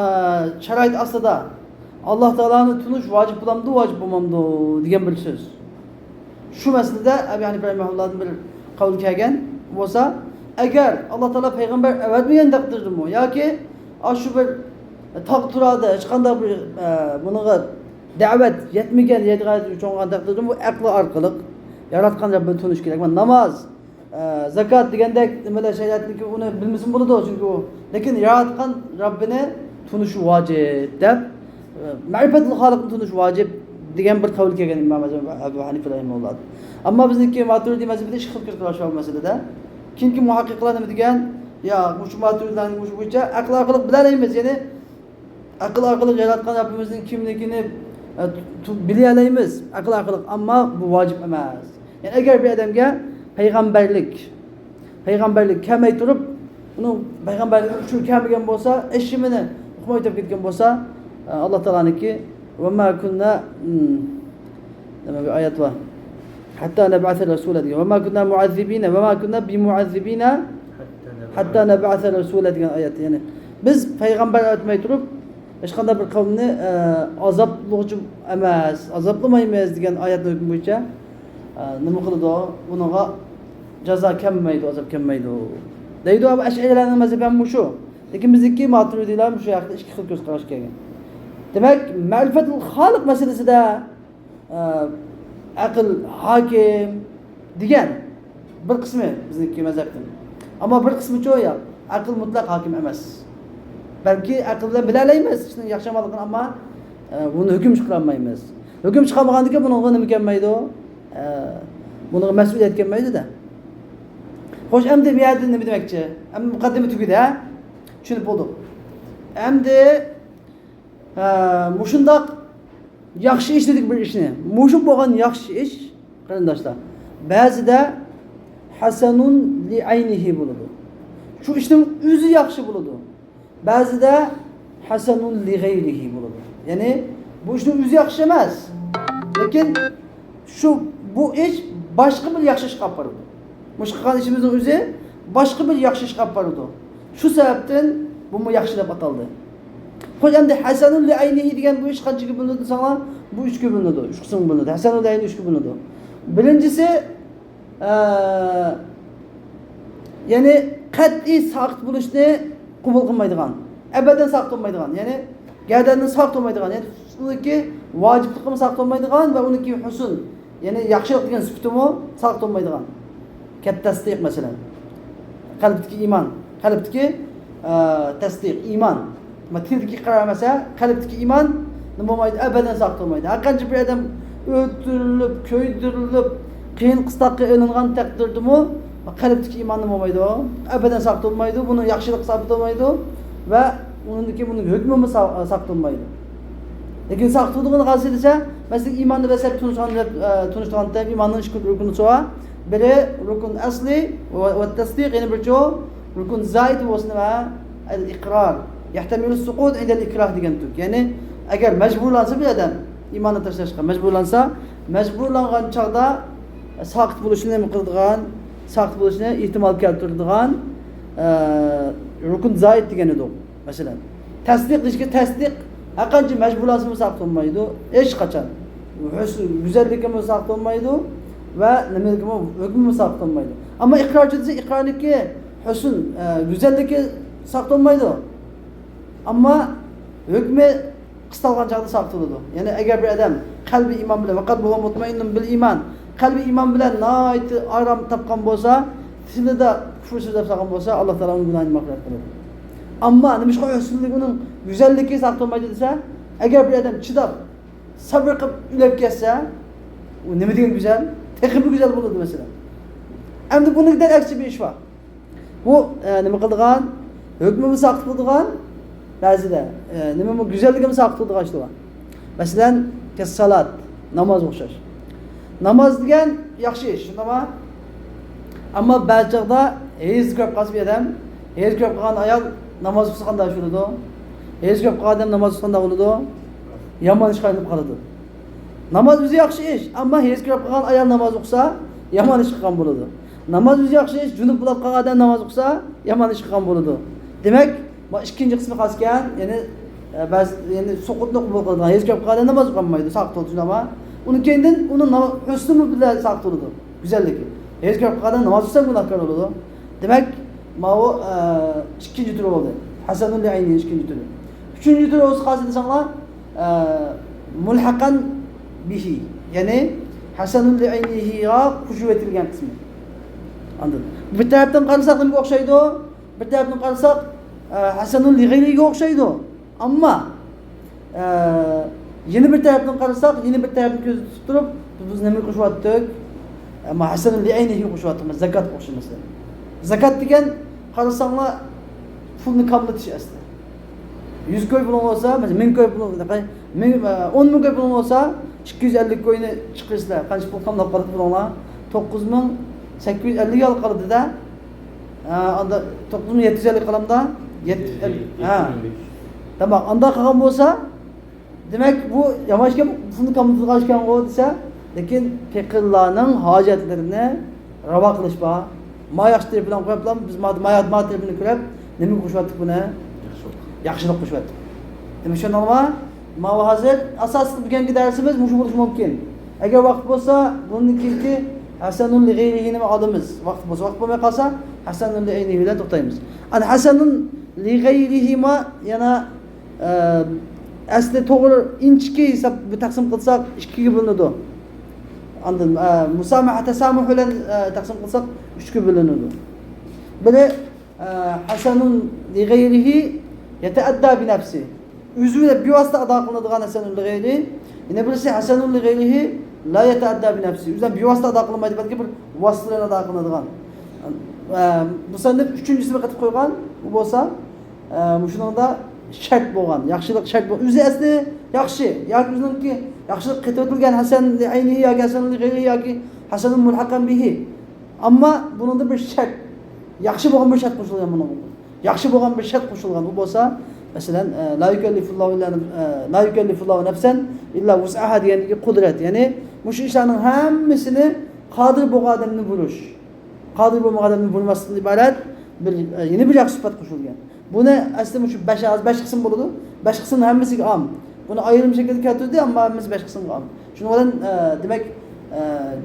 شارائىت ئاستىدا ئاللا تائالانى تونۇش ۋاجىپ بولامدۇ، ۋاجىپ بولمامدۇ دېگەن بىر سۆز. شۇ مەسىلىدە ئەبۇ ھەنىفە رەھىمەھۇللاھتىن بىر قەۋل كەلگەن بولسا، ئەگەر ئاللا تائالا پەيغەمبەر ئەۋەتمىگەن تەقدىردىمۇ ياكى ئاشۇ بىر تاغ تۇرادا ھېچقانداق بىر، ئە، بۇنىڭغا دەۋەت يەتمىگەن يەرگە چوڭغان تەقدىردىمۇ، بۇ ئەقلى ئارقىلىق ياراتقان رەببىنى تونۇش كېرەك. مانا ناماز، ئە، زاكات دېگەندەك نېمىلەر شەرىئەتنىڭكى، ئۇنى بىلمىسىمۇ بولىدۇ، چۈنكى ئۇ، لېكىن ياراتقان رەببىنى تونۇش ۋاجىپ دەپ، ئە، مەرىپەتۇل خالىقنى تونۇش ۋاجىپ دېگەن بىر قەۋل كەلگەن ئىمام ئەزەم ئەبۇ ھەنىفە رەھىمەھۇللاھ. ئەمما بىزنىڭكى ماتۇرىدىي مەزھىپىدە ئىككى خىل كۆز قاراش بار بۇ مەسىلىدە. كېيىنكى مۇھەققىقلار نېمە دېگەن؟ يا، مۇشۇ ماتۇرىدىلارنىڭ مۇشۇ بويىچە ئەقىل ئارقىلىق بىلەلەيمىز، يەنى ئەقىل ئارقىلىق ياراتقان رەببىمىزنىڭ كىملىكىنى، ئە، تۇ-، بىلەلەيمىز ئەقىل ئارقىلىق، ئەمما بۇ ۋاجىپ ئەمەس. يەنى ئەگەر بىر ئادەمگە پەيغەمبەرلىك، پەيغەمبەرلىك كەلمەي تۇرۇپ، ئۇنىڭ پەيغەمبەرلىك ئۇچۇرى كەلمىگەن بولسا، ئىشلىرىنى ئۇقماي تۇرۇپ كەتكەن بولسا، ئە، ئاللا تائالانىڭكى، «وما كنا»، ئىم، نېمە بىر ئايەت بار. «حتى نبعث رسولا» دېگەن. «وما كنا معذبين، وما كنا بمعذبين حتى نبعث رسولا» دېگەن ئايەت. يەنى بىز پەيغەمبەر ئەۋەتمەي تۇرۇپ، ھېچقانداق بىر قەۋمنى، ئە، ئازابلىغۇچى ئەمەس، ئازابلىمايمىز دېگەن ئايەتنىڭ ھۆكمى بويىچە، ئە، نېمە قىلىدۇ؟ ئۇنىڭغا جازا كەلمەيدۇ، ئازاب كەلمەيدۇ دەيدۇ. ئەشئەرىيلەرنىڭ مەزھىپى ھەم مۇشۇ. لېكىن بىزنىڭكى ماتۇرىدىيلار مۇشۇ ھەقتە ئىككى خىل كۆز قاراش كەلگەن. دېمەك، مەرىپەتۇل خالىق مەسىلىسىدە، ئە، ئەقىل ھاكىم دېگەن بىر قىسمى بىزنىڭكى مەزھەپتىن. ئەمما بىر قىسمىچۇ ياق، ئەقىل مۇتلەق ھاكىم ئەمەس. بەلكى ئەقىل بىلەن بىلەلەيمىز ئىشنىڭ ياخشى يامانلىقىنى، ئەمما، ئە، بۇنى ھۆكۈم چىقىرالمايمىز. ھۆكۈم چىقارمىغاندىن كېيىن بۇنىڭغا نېمە كەلمەيدۇ؟ ئە، بۇنىڭغا مەسئۇلىيەت كەلمەيدۇ-دە. خوش، ئەمدى بۇ يەردە نېمە دېمەكچى؟ ئەمدى مۇقەددىمە تۈگىدى، ھە؟ چۈشىنىپ بولدۇق. ئەمدى، ئە، مۇشۇنداق ياخشى ئىش دېدۇق بىر ئىشنى. مۇشۇ بولغان ياخشى ئىش، قېرىنداشلار، بەزىدە ھەسەنۇن لىئەينىھى بولىدۇ. شۇ ئىشنىڭ ئۆزى ياخشى بولىدۇ. بەزىدە ھەسەنۇن لىغەيرىھى بولىدۇ. يەنى بۇ ئىشنىڭ ئۆزى ياخشى ئەمەس. لېكىن شۇ، بۇ ئىش باشقا بىر ياخشى ئىشقا ئاپىرىدۇ. مۇشۇ قىلغان ئىشىمىزنىڭ ئۆزى باشقا بىر ياخشى ئىشقا ئاپىرىدۇ. شۇ سەۋەبتىن بۇمۇ ياخشى دەپ ئاتالدى. خوش، ئەمدى ھەسەنۇن لىئەينىھى دېگەن بۇ ئىش قانچىگە بۆلۈنىدۇ دېسەڭلار، بۇ ئۈچكە بۆلۈنىدۇ، ئۈچ قىسىمغا بۆلۈنىدۇ. ھەسەنۇن لىئەينىھى ئۈچكە بۆلۈنىدۇ. بىرىنچىسى، ئە، يەنى قەتئىي ساقىت بولۇشنى قوبۇل قىلمايدىغان، ئەبەدەن ساقىت بولمايدىغان، يەنى گەدەندىن ساقىت بولمايدىغان، يەنى ئۇنىڭكى ۋاجىپلىقىمۇ ساقىت بولمايدىغان ۋە ئۇنىڭكى ھۆسن، يەنى ياخشىلىق دېگەن سۈپىتىمۇ ساقىت بولمايدىغان. كەتتەستىق، مەسىلەن، قەلبتىكى ئىمان، قەلبتىكى، ئە، تەستىق، ئىمان. ما تىلدىكى ئىقرار ئەمەسە، قەلبتىكى ئىمان نېمە بولمايدۇ؟ ئەبەدەن ساقىت بولمايدۇ. ھەر قانچە بىر ئادەم ئۆلتۈرۈلۈپ، كۆيدۈرۈلۈپ، قىيىن قىستاققا ئېلىنغان تەقدىردىمۇ قەلبتىكى ئىمان نېمە بولمايدۇ؟ ئەبەدەن ساقىت بولمايدۇ. بۇنىڭ ياخشىلىقى ساقىت بولمايدۇ ۋە ئۇنىڭدىكى بۇنىڭ ھۆكمىمۇ سا-، ساقىت بولمايدۇ. لېكىن ساقىت بولىدىغىنى قايسى دېسە، مەسىلەن، ئىماننى بىر سەل تونۇشقان، ئە، تونۇشتۇرغاندا ئىماننىڭ ئىككى رۇكنى بار. بىرى رۇكن ئەسلى ۋە، ۋە تەستىق، يەنە بىرچۇ رۇكن زائىد بولسا نېمە؟ ئەل ئىقرار. يەھتەمىلۇ سۇقۇت ئىندەل ئىكراھ دېگەن تۈرك. يەنى ئەگەر مەجبۇرلانسا بىر ئادەم ئىماننى تاشلاشقا مەجبۇرلانسا، مەجبۇرلانغان چاغدا ساقىت بولۇشىنى نېمە قىلىدىغان، ساقىت بولۇشىنى ئېھتىمال كەلتۈرىدىغان، ئە، رۇكن زائىد دېگەن ئىدۇق. مەسىلەن، تەستىق دېيىشكە تەستىق ھەرقانچە مەجبۇرلانسىمۇ ساقىت بولمايدۇ، ھېچقاچان. ھۆسن، گۈزەللىكىمۇ ساقىت بولمايدۇ ۋە نېمىلىكىمۇ، ھۆكمىمۇ ساقىت بولمايدۇ. ئەمما ئىقرارچى دېسە، ئىقرارنىڭكى ھۆسن، ئە، گۈزەللىكى ساقىت بولمايدۇ. ئەمما ھۆكمى قىستالغان چاغدا ساقىت بولىدۇ. يەنى ئەگەر بىر ئادەم قەلبى ئىمان بىلەن، ۋە قەلبۇھۇ مۇتمەئىننۇن بىل ئىمان، قەلبى ئىمان بىلەن ناھايىتى ئارام تاپقان بولسا، تىلىدا كۇفر سۆزلەپ سالغان بولسا، ئاللا تائالا ئۇنىڭ گۇناھىنى مەغپىرەت قىلىدۇ. ئەمما نېمىشقا ھۆسنلۈك، ئۇنىڭ گۈزەللىكى ساقىت بولمايدۇ دېسە، ئەگەر بىر ئادەم چىداپ، سەبرى قىلىپ ئۆلۈپ كەتسە، ئۇ نېمە دېگەن گۈزەل؟ تېخىمۇ گۈزەل بولىدۇ، مەسىلەن. ئەمدى بۇنىڭدىن ئەكسى بىر ئىش بار. بۇ، ئە، نېمە قىلىدىغان؟ ھۆكمىمۇ ساقىت قىلىدىغان، بەزىدە، ئە، نېمىمۇ، گۈزەللىكىمۇ ساقىت قىلىدىغان ئىشلار بار. مەسىلەن، كەسسالات، ناماز ئوخشاش. ناماز دېگەن ياخشى ئىش، شۇنداقمۇ؟ ئەمما بەزى چاغدا ھەيز كۆرۈپ قالسا بىر ئادەم، ھەيز كۆرۈپ قالغان ئايال ناماز ئوقۇسا قانداق ئىش بولىدۇ؟ ھەيز كۆرۈپ قالغان ئادەم ناماز ئوقۇسا قانداق بولىدۇ؟ يامان ئىشقا ئايلىنىپ قالىدۇ. ناماز ئۆزى ياخشى ئىش، ئەمما ھەيز كۆرۈپ قالغان ئايال ناماز ئوقۇسا يامان ئىش قىلغان بولىدۇ. ناماز ئۆزى ياخشى ئىش، جۇنۇپ بولۇپ قالغان ئادەم ناماز ئوقۇسا يامان ئىش قىلغان بولىدۇ. دېمەك، ما ئىككىنچى قىسمى قالسىكەن، يەنى، ئە، بەزى، يەنى سوقۇتنى قوبۇل قىلىدىغان، ھەيز كۆرۈپ قالغان ئادەم ناماز ئوقۇيالمايدۇ، ساقىت بولىدۇ، شۇنداقمۇ؟ ئۇنىڭ كەينىدىن ئۇنىڭ ناما-، ھۆسنىمۇ بىلەن ساقىت بولىدۇ، گۈزەللىكى. ھەيز كۆرۈپ قالغان ئادەم ناماز ئوقۇسا گۇناھكار بولىدۇ. دېمەك، ماۋۇ، ئە، ئىككىنچى تۈرى بولدى. ھەسەنۇن لىئەينىھى ئىككىنچى تۈرى. ئۈچىنچى تۈرى بولسا قايسى دېسەڭلار، ئە، مۇلھەقەن بىھى. يەنى ھەسەنۇن لىئەينىھىغا قوشۇۋېتىلگەن قىسمى. ئاندىن بىر تەرەپتىن قارىساق نېمىگە ئوخشايدۇ؟ بىر تەرەپتىن قارىساق، ئە، ھەسەنۇن لىغەيرىھىگە ئوخشايدۇ. ئەمما، ئە، يەنە بىر تەرەپتىن قارىساق، يەنە بىر تەرەپنى كۆزدە تۇتۇپ تۇرۇپ، بىز نېمىنى قوشۇۋاتتۇق؟ ئەمما ھەسەنۇن لىئەينىھى قوشۇۋاتىمىز، زاكاتقا ئوخشاش مەسىلەن. زاكات دېگەن، قارىساڭلار، پۇلنى كاملىتىش ئەسلى. يۈز كوي پۇلۇڭ بولسا، مەسىلەن، مىڭ كوي پۇلۇڭ، مىڭ، ئە، ئون مىڭ كوي پۇلۇڭ بولسا، ئىككى يۈز ئەللىك كوينى چىقىرىسىلەر. قانچە پۇل كاملاپ قالدى پۇلۇڭلار؟ توققۇز مىڭ سەككىز يۈز ئەللىك يال قالدى-دە. ھە، ئاندا توققۇز مىڭ يەتتە يۈز ئەللىك قالامدا؟ يەتتە يۈز ئەللىك. ھە. تامام، ئاندا قالغان بولسا، دېمەك، بۇ يامان ئىكەن، پۇلنى كاملىتىدىغان ئىكەنغۇ دېسە، لېكىن پېقىرلارنىڭ ھاجەتلىرىنى راۋا قىلىش بار. ما ياخشى تەرىپىنى قويۇپلا، بىز ما، ما، ما تەرىپىنى كۆرۈپ، نېمىگە قوشۇۋاتتۇق بۇنى؟ ياخشىلىق. ياخشىلىق قوشۇۋاتتۇق. دېمەك، شۇنداقمۇ؟ ماۋۇ ھازىر ئاساسلىق بۈگۈنكى دەرسىمىز مۇشۇ بولۇشى مۇمكىن. ئەگەر ۋاقىت بولسا، بۇندىن كېيىنكى ھەسەنۇن لىغەيرىھىنى ئالىمىز. ۋاقىت بولسا، ۋاقىت بولماي قالسا، ھەسەنۇن لىئەينىھى بىلەن توختايمىز. ئەنە ھەسەنۇن لىغەيرىھىما يەنە، ئە، ئەسلى توغرا ئىنچىكە ھېساب بىر تەقسىم قىلساق، ئىككىگە بۆلۈنىدۇ. ئاندىن، ئە، مۇسامەھە، تەسامۇھ بىلەن، ئە، تەقسىم قىلساق، ئۈچكە بۆلۈنىدۇ. بىرى، ئە، ھەسەنۇن لىغەيرىھى يەتەئەددا بىنەفسى. ئۆزى بىلەن بىۋاسىتە ئادا قىلىنىدىغان ھەسەنۇن لىغەيرىھى. يەنە بىرسى ھەسەنۇن لىغەيرىھى لا يەتەئەددا بىنەفسى. ئۆزى بىلەن بىۋاسىتە ئادا قىلىنمايدۇ، بەلكى بىر ۋاسىتە بىلەن ئادا قىلىنىدىغان. ئە، مۇسەننىف ئۈچىنچىسىنى قېتىپ قويغان، ئۇ بولسا، ئە، مۇشۇنىڭدا شەرت بولغان، ياخشىلىق شەرت بول-، ئۆزى ئەسلى ياخشى، ياكى ئۆزىنىڭكى ياخشىلىق قېتىۋېتىلگەن ھەسەن ئەينىھى ياكى ھەسەن غەيرىھى ياكى ھەسەن مۇلھەقەن بىھى. ئەمما بۇنىڭدا بىر شەرت، ياخشى بولغان بىر شەرت قوشۇلغان بۇنىڭغا. ياخشى بولغان بىر شەرت قوشۇلغان. ئۇ بولسا، مەسىلەن، ئە، لا يۇكەللىفۇللاھۇ ئىللا نەف-، ئە، لا يۇكەللىفۇللاھۇ نەفسەن ئىللا ۋۇسئەھا دېگەندىكى قۇدرەت. يەنى مۇشۇ ئىشلارنىڭ ھەممىسىنى قادىر بولغان ئادەمنى بۇيرۇش. قادىر بولمىغان ئادەمنى بۇيرۇماسلىقتىن ئىبارەت بىر، ئە، يەنە بىر ياخشى سۈپەت قوشۇلغان. بۇنى ئەسلى مۇشۇ بەش، ھازىر بەش قىسىم بولىدۇ. بەش قىسىمنىڭ ھەممىسىگە ئام. بۇنى ئايرىم شەكىلدە كەلتۈردى، ئەمما ھەممىسى بەش قىسىمغا ئام. شۇنىڭ بىلەن، ئە، دېمەك، ئە،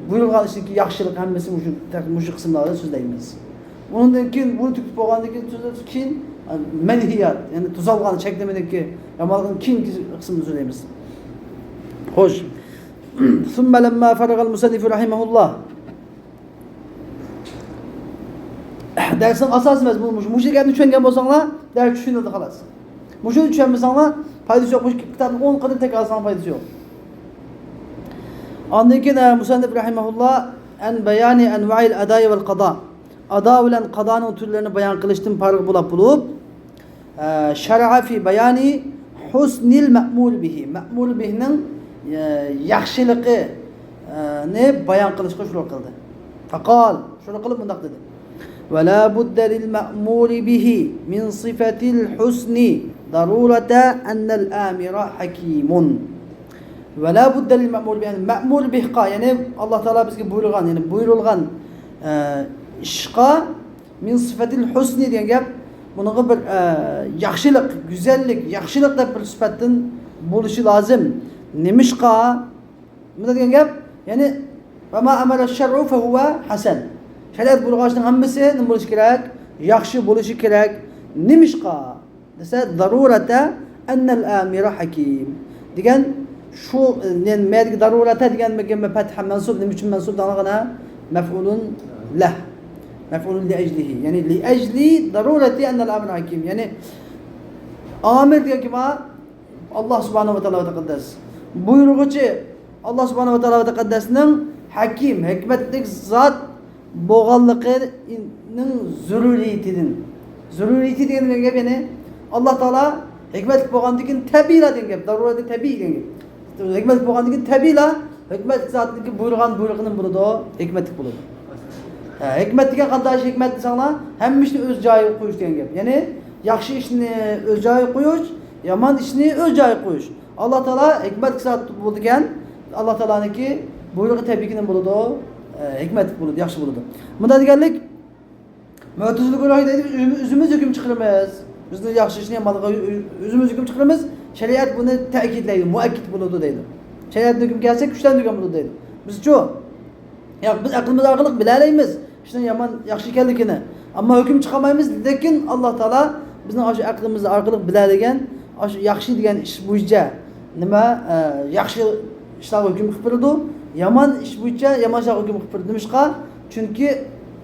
بۇيرۇلغان ئىشتىكى ياخشىلىق ھەممىسى مۇشۇ، مۇشۇ قىسىملاردا سۆزلەيمىز. ئۇنىڭدىن كېيىن بۇنى تۈگىتىپ بولغاندىن كېيىن، كېيىن، ئە، مەنھىيات، يەنى توسالغان، چەكلىمىدىكى يامانلىقنىڭ كېيىنكى قىسمىنى سۆزلەيمىز. خوش. ثم لما فرغ المصنف رحمه الله. دەرسنىڭ ئاساسىي مەزمۇنى مۇشۇ. مۇشۇ گەپنى چۈشەنگەن بولساڭلار، دەرس چۈشىنىلدى، خالاس. مۇشۇنى چۈشەنمىسەڭلار، پايدىسى يوق. مۇشۇ كىتابنى ئون قېتىم تەكرارلىساڭلار، پايدىسى يوق. ئاندىن كېيىن، ئە، مۇسەننىپ رەھىمەھۇللا، ئەن بەيانى ئەنۋائىل ئەدائى ۋەل قادا. ئادا بىلەن قادانىڭ تۈرلىرىنى بايان قىلىشتىن پارىغ بولاپ بولۇپ، ئە، شەرئە فى بەيانى ھۇسنىل مەئمۇر بىھى. مەئمۇر بىھنىڭ، ئە، ياخشىلىقى، ئە، نى بايان قىلىشقا شۇرۇ قىلدى. فقال، شۇرۇ قىلىپ مۇنداق دېدى. ولا بد للمأمور به من صفة الحسن ضرورة أن الآمر حكيم. ولا بد للمأمور به، يەنى مەئمۇر بىھقا، يەنى ئاللا تائالا بىزگە بۇيرۇغان، يەنى بۇيرۇلغان، ئە، ئىشقا من صفة الحسن دېگەن گەپ، بۇنىڭغا بىر، ئە، ياخشىلىق، گۈزەللىك، ياخشىلىق دەپ بىر سۈپەتتىن بولۇشى لازىم. نېمىشقا؟ مۇنداق دېگەن گەپ، يەنى، وما أمر الشرع فهو حسن. شەرىئەت بۇيرۇغان ئىشنىڭ ھەممىسى نېمە بولۇشى كېرەك؟ ياخشى بولۇشى كېرەك. نېمىشقا؟ دېسە، ضرورة أن الآمر حكيم دېگەن شۇ، يەنى مەدىكى ضرورة دېگەن پەتھە مەنسۇب، نېمە ئۈچۈن مەنسۇب دەڭلىغىنە؟ مەفئۇلۇن لەھ. مەفئۇلۇن لىئەجلىھى. يەنى لىئەجلى ضرورة أن الآمر حكيم. يەنى ئامىر دېگەن كىم؟ ئاللا سۇبھانەھۇ ۋە تائالا ۋە تەقەددەس. بۇيرۇغۇچى ئاللا سۇبھانەھۇ ۋە تائالا ۋە تەقەددەسنىڭ ھەكىم، ھېكمەتلىك زات بولغانلىقىنىڭ زۆرۈرىيىتىدىن. زۆرۈرىيىتى دېگەن گەپ، يەنى ئاللا تائالا ھېكمەتلىك بولغاندىن كېيىن تەبىئىيلا دېگەن گەپ، دەرۇرەتى تەبىئىي دېگەن گەپ. ھېكمەتلىك بولغاندىن كېيىن تەبىئىيلا ھېكمەتلىك زاتنىڭكى بۇيرۇغان بۇيرۇقىنى بولىدۇ، ھېكمەتلىك بولىدۇ. ھە، ھېكمەت دېگەن قانداق ئىش ھېكمەت دېسەڭلار، ھەممە ئىشنى ئۆز جايىغا قويۇش دېگەن گەپ. يەنى ياخشى ئىشنى ئۆز جايىغا قويۇش، يامان ئىشنى ئۆز جايىغا قويۇش. ئاللا تائالا ھېكمەتلىك زات بولىدىكەن، ئاللا تائالانىڭكى بۇيرۇقى تەبىئىي نېمە بولىدۇ؟ ئە، ھېكمەتلىك بولىدۇ، ياخشى بولىدۇ. مۇنداق دېگەنلىك، مۆتىزىلە گۇرۇھى دەيدۇ، بىز ئۆزىمىز ھۆكۈم چىقىرىمىز. بىزنى ياخشى ئىشنى يامانلىققا ئۆ-، ئۆ-، ئۆزىمىز ھۆكۈم چىقىرىمىز. شەرىئەت بۇنى تەكىتلەيدۇ، مۇئەككىد بولىدۇ دەيدۇ. شەرىئەتنى ھۆكۈم كەلسە كۈچلەندۈرگەن بولىدۇ دەيدۇ. بىزچۇ؟ ياق، بىز ئەقلىمىز ئارقىلىق بىلەلەيمىز ئىشنىڭ يامان، ياخشى ئىكەنلىكىنى. ئەمما ھۆكۈم چىقارمايمىز، لېكىن ئاللا تائالا بىزنىڭ ئاشۇ ئەقلىمىز ئارقىلىق بىلەلىگەن، ئاشۇ ياخشى دېگەن ئىش بويىچە نېمە، ئە، ياخشى ئىشلارغا ھۆكۈم قىلىپ بېرىدۇ، يامان ئىش بويىچە يامان ئىشلارغا ھۆكۈم قىلىپ بېرىدۇ. نېمىشقا؟ چۈنكى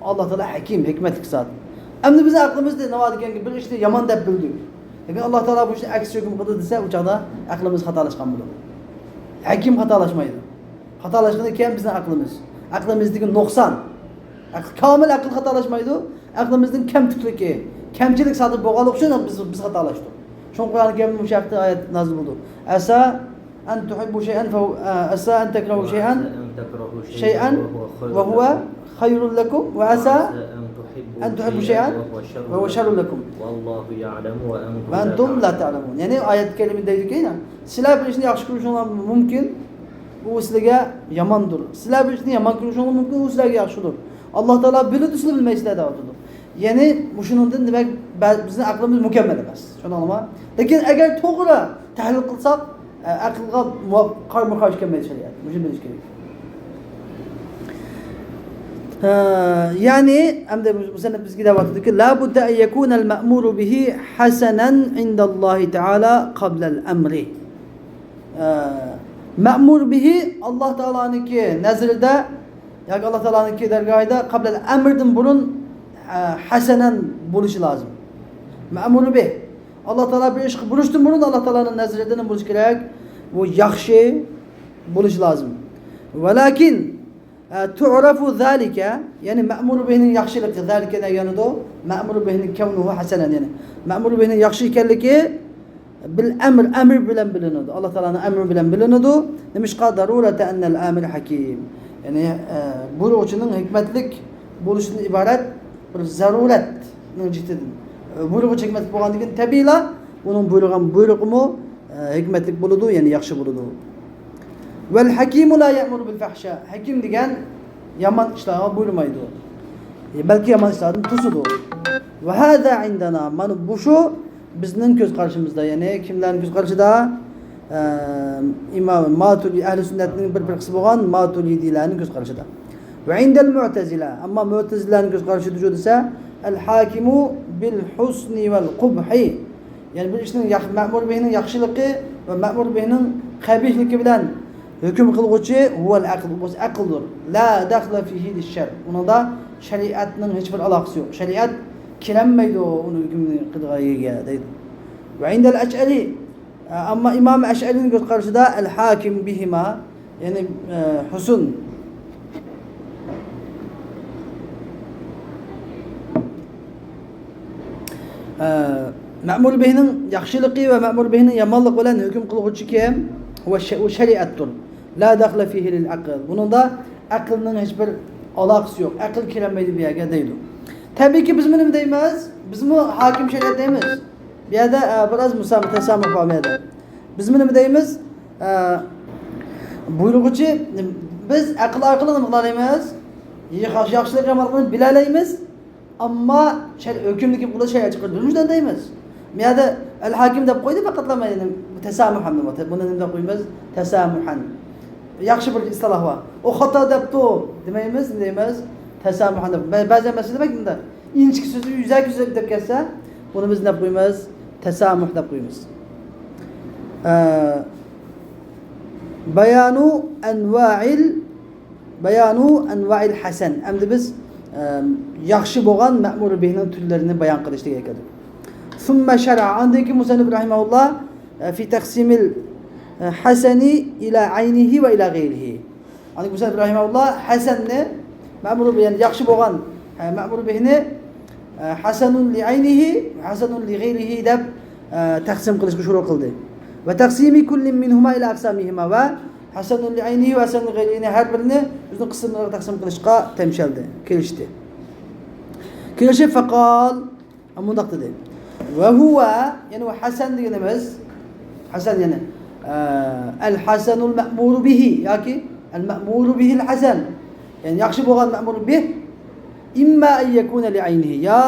ئاللا تائالا ھەكىم، ھېكمەتلىك زات. ئەمدى بىزنىڭ ئەقلىمىزدە نېمە دېگەنكى بىر ئىشنى يامان دەپ بىلدۇق. لېكىن ئاللا تائالا بۇ ئىشنى ئەكسىچە ھۆكۈم قىلدى دېسە، ئۇ چاغدا ئەقلىمىز خاتالاشقان بولىدۇ. ھەكىم خاتالاشمايدۇ. خاتالاشقىنى كەم بىزنىڭ ئەقلىمىز. ئەقلىمىزدىكى نۇقسان. ئەقىل، كامىل ئەقىل خاتالاشمايدۇ. ئەقلىمىزنىڭ كەمتۈكلۈكى، كەمچىلىك سادىر بولغانلىقى ئۈچۈن بىز، بىز خاتالاشتۇق. شۇڭا قۇرئان كەرىمدە مۇشۇ ھەقتە ئايەت نازىل بولدى. ئەسا ئەن تۇھىببۇ شەيئەن فەھۇ-، ئە، ئەسا ئەن تەكرەھۇ شەيئەن، شەيئەن ۋە ھۇۋە خەيرۇن لەكۇم ۋە ئەسا ئەن تۇھىببۇ شەيئەن ۋە ھۇۋە شەررۇن لەكۇم ۋەللاھۇ يەئلەمۇ ۋە ئەنتۇم لا تەئلەمۇن. يەنى ئايەت كەرىمە دەيدۇكى، سىلەر بىر ئىشنى ياخشى كۆرۈشۈڭلار مۇمكىن، ئۇ سىلەرگە ياماندۇر. سىلەر بىر ئىشنى يامان كۆرۈشۈڭلار مۇمكىن، ئۇ سىلەرگە ياخشىدۇر. ئاللا تائالا بىلىدۇ، سىلەر بىلمەيسىلەر دەۋاتىدۇ. يەنى مۇشۇنىڭدىن دېمەك، بە-، بىزنىڭ ئەقلىمىز مۇكەممەل ئەمەس. شۇنى ئاڭلىما. لېكىن ئەگەر توغرا تەھلىل قىلساق، ئە، ئەقىلغا مۇۋاپ-، قارىمۇ قارشى كەلمەيدۇ شەرىئەت. مۇشۇنى بىلىش كېرەك. ھە، يەنى، ئەمدى مۇسەننىپ بىزگە دەۋاتىدۇكى، لا بۇددە ئەن يەكۇنەل مەئمۇرۇ بىھى ھەسەنەن ئىندەللاھى تەئالا قابلەل ئەمرى. ئە، مەئمۇر بىھى ئاللا تائالانىڭكى نەزىرىدە ياكى ئاللا تائالانىڭكى دەرگاھىدا قابلەل ئەمردىن بۇرۇن، ئە، ھەسەنەن بولۇشى لازىم. مەئمۇر بىھ. ئاللا تائالا بىر ئىشقا بۇيرۇشتىن بۇرۇن ئاللا تائالانىڭ نەزىرىدە نېمە بولۇشى كېرەك؟ بۇ ياخشى بولۇشى لازىم. ۋەلاكىن، ئە، تۇئرەفۇ زالىكە، يەنى مەئمۇر بىھنىڭ ياخشىلىقى، زالىكە دېگەنىدۇ، مەئمۇر بىھنىڭ كەۋنۇھۇ ھەسەنەن، يەنى مەئمۇر بىھنىڭ ياخشى ئىكەنلىكى بىل ئەمر، ئەمر بىلەن بىلىنىدۇ. ئاللا تائالانىڭ ئەمرى بىلەن بىلىنىدۇ. نېمىشقا؟ ضرورة أن الآمر حكيم. يەنى، ئە، بۇيرۇغۇچىنىڭ ھېكمەتلىك بولۇشىدىن ئىبارەت بىر زەرۇرەتنىڭ جىتىدىن. ئە، بۇيرۇغۇچى ھېكمەتلىك بولغاندىن كېيىن تەبىئىيلا ئۇنىڭ بۇيرۇغان بۇيرۇقىمۇ، ئە، ھېكمەتلىك بولىدۇ، يەنى ياخشى بولىدۇ. ۋەل ھەكىمۇ لا يەئمۇرۇ بىل فەھشا. ھەكىم دېگەن يامان ئىشلارغا بۇيرۇمايدۇ. ئە، بەلكى يامان ئىشلاردىن توسىدۇ. ۋە ھازا ئىندەنا. مانا بۇ شۇ بىزنىڭ كۆز قارىشىمىزدا، يەنى كىملەرنىڭ كۆز قارىشىدا؟ ئە، ئىمام ماتۇرىدى، ئەھلى سۈننەتنىڭ بىر پىرقىسى بولغان ماتۇرىدىلەرنىڭ كۆز قارىشىدا. ۋە ئىندەل مۇئتەزىلە، ئەمما مۇئتەزىلەنىڭ كۆز قارىشىدا جۇ دېسە، ئەل ھاكىمۇ بىل ھۇسنى ۋەل قۇبھى. يەنى بىر ئىشنىڭ ياخ-، مەئمۇر بىھنىڭ ياخشىلىقى ۋە مەئمۇر بىھنىڭ قەبىھلىكى بىلەن ھۆكۈم قىلغۇچى ھۇۋەل ئەقىل، بولسا ئەقىلدۇر. لا دەخلە فىھى لىششەر. ئۇنىڭدا شەرىئەتنىڭ ھېچبىر ئالاقىسى يوق. شەرىئەت كىرەلمەيدۇ ئۇنى ھۆكۈم قىلىدىغان يەرگە دەيدۇ. ۋە ئىندەل ئەشئەرى، ئەمما ئىمام ئەشئەرىنىڭ كۆز قارىشىدا ئەل ھاكىم بىھىما، يەنى، ئە، ھۇسن، ئە، مەئمۇر بىھنىڭ ياخشىلىقى ۋە مەئمۇر بىھنىڭ يامانلىقى بىلەن ھۆكۈم قىلغۇچى كىم؟ ۋە شە-، ئۇ شەرىئەتتۇر. لا دەخلە فىھى لىل ئەقىل. بۇنىڭدا ئەقىلنىڭ ھېچبىر ئالاقىسى يوق. ئەقىل كىرەلمەيدۇ بۇ يەرگە دەيدۇ. تەبىئىيكى، بىزمۇ نېمە دەيمىز؟ بىزمۇ ھاكىم شەرىئەت دەيمىز. بۇ يەردە، ئە، بىراز مۇسا-، تەسامۇھ بار بۇ يەردە. بىزمۇ نېمە دەيمىز؟ ئە، بۇيرۇغۇچى، بىز ئەقىل ئارقىلىق نېمە قىلالايمىز؟ ياخ-، ياخشىلىق يامانلىقنى بىلەلەيمىز. ئەمما شەر-، ھۆكۈمنى كىم قىلىدۇ؟ شەرىئەت چىقىرىدۇ. نېمە ئۈچۈن دەيمىز؟ بۇ يەردە ئەل ھاكىم دەپ قويدى پەقەتلا، يەنى تەسامۇھەن دەپ، بۇنى نېمە دەپ قويىمىز؟ تەسامۇھەن. ياخشى بىر ئىستىلاھ بار. ئۇ خاتا دەپتۇ دېمەيمىز، نېمە دەيمىز؟ تەسامۇھەن دەپ. بە-، بەزى مەسىلىدە بەك بۇنداق ئىنچىكە سۆزى يۈزەكى سۆزلەپ كەتسە، بۇنى بىز نېمە دەپ قويىمىز؟ تەسامۇھ دەپ قويىمىز. ئە، بايانۇ ئەنۋائىل، بايانۇ ئەنۋائىل ھەسەن. ئەمدى بىز، ئە، ياخشى بولغان مەئمۇر بىھنىڭ تۈرلىرىنى بايان قىلىش دېگەن گەپ. ثم شرع، ئاندىن كېيىن مۇسەننىپ رەھىمەھۇللا، ئە، في تقسيم الحسن إلى عينه وإلى غيره. ئاندىن كېيىن مۇسەننىپ رەھىمەھۇللا ھەسەننى، مەمۇر، يەنى ياخشى بولغان، ئە، مەمۇر بىھنى، ئە، ھەسەنۇن لىئەينىھى، ھەسەنۇن لىغەيرىھى دەپ، ئە، تەقسىم قىلىشقا شۇرۇ قىلدى. ۋە تەقسىمى كۇللىن مىنھۇما ئىلە ئەقسامىھىما ۋە ھەسەنۇن لىئەينىھى ۋە ھەسەنۇن لىغەيرىھىنى ھەر بىرىنى ئۆزىنىڭ قىسىملىرىغا تەقسىم قىلىشقا تەمشەلدى، كېلىشتى. كېلىشىپ، فەقال، مۇنداق دېدى. ۋە ھۇۋە، يەنى ئۇ ھەسەن دېگىنىمىز، ھەسەن يەنى، ئە، ئەل ھەسەنۇل مەئمۇرۇ بىھى ياكى ئەل مەئمۇرۇ بىھىل ھەسەن. يەنى ياخشى بولغان مەئمۇر بىھ، ئىمما ئەن يەكۇنە لىئەينىھى، يا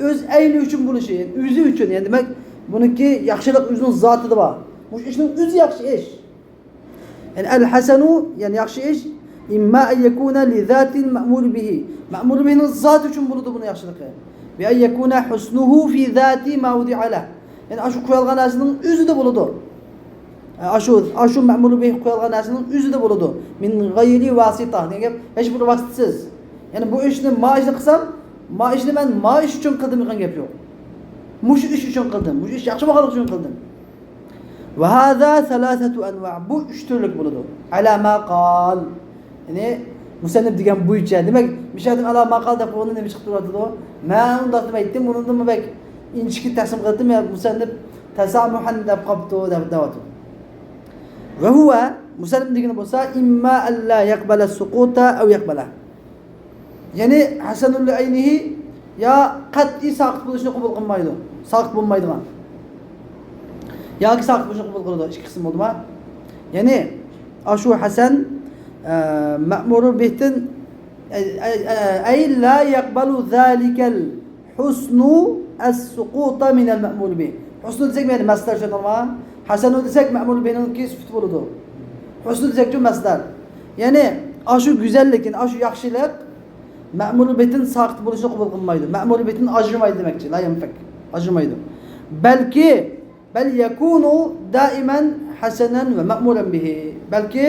ئۆز ئەينى ئۈچۈن بولۇشى، يەنى ئۆزى ئۈچۈن، يەنى دېمەك، بۇنىڭكى ياخشىلىق ئۆزىنىڭ زاتىدا بار. مۇشۇ ئىشنىڭ ئۆزى ياخشى ئىش. يەنى ئەل ھەسەنۇ، يەنى ياخشى ئىش، ئىمما ئەن يەكۇنە لىزاتىل مەئمۇرى بىھى. مەئمۇر بىھنىڭ زاتى ئۈچۈن بولىدۇ بۇنىڭ ياخشىلىقى. بأن يكون حسنه في ذات ما وضع له. يەنى ئاشۇ قويۇلغان نەرسىنىڭ ئۆزىدە بولىدۇ. ئاشۇ، ئاشۇ مەمۇر بىھ قويۇلغان نەرسىنىڭ ئۆزىدە بولىدۇ. من غير واسطة دېگەن گەپ، ھېچ بىر ۋاسىتىسىز. يەنى بۇ ئىشنى، ما ئىشنى قىلسام، ما ئىشنى مەن ما ئىش ئۈچۈن قىلدىم دېگەن گەپ يوق. مۇشۇ ئىش ئۈچۈن قىلدىم، مۇشۇ ئىش ياخشى بولغانلىقى ئۈچۈن قىلدىم. وهذا ثلاثة أنواع. بۇ ئۈچ تۈرلۈك بولىدۇ. على ما قال. يەنى مۇسەننىپ دېگەن بويىچە. دېمەك، مىشەدىن ئالا ما قال دەپ قويغاندا نېمە چىقىپ تۇرۇۋاتىدۇ؟ مەن ئۇنداق دېمەيتتىم، ئۇنىڭدىنمۇ بەك ئىنچىكە تەقسىم قىلدىم، يا مۇسەننىپ تەسامۇھەن دەپ قاپتۇ دەپ دەۋاتىدۇ. وهو، مۇسەننىپ دېگىنى بولسا، إما أن لا يقبل السقوط أو يقبله. يەنى ھەسەنۇل لىئەينىھى يا قەتئىي ساقىت بولۇشنى قوبۇل قىلمايدۇ، ساقىت بولمايدىغان، ياكى ساقىت بولۇشنى قوبۇل قىلىدۇ. ئىككى قىسىم بولدىما؟ يەنى ئاشۇ ھەسەن، ئە، مەمۇر بىھتىن، ئەي، ئەي، ئەي، لا يەقبەلۇ زالىكەل ھۇسنۇ ئەس سۇقۇتا مىنەل مەمۇر بىھ. ھۇسنۇ دېسەك، يەنى مەسدەر شۇ نورما. ھەسەنۇ دېسەك، مەمۇر بىھنىڭكى سۈپىتى بولىدۇ. ھۇسنۇ دېسەكچۇ مەسدەر. يەنى ئاشۇ گۈزەللىك، يەنى ئاشۇ ياخشىلىق مەمۇر بىھتىن ساقىت بولۇشنى قوبۇل قىلمايدۇ. مەمۇر بىھتىن ئاجرىمايدۇ دېمەكچى. لا يەنفەك. ئاجرىمايدۇ. بەلكى بل يكون دائما حسنا ومأمورا به. بەلكى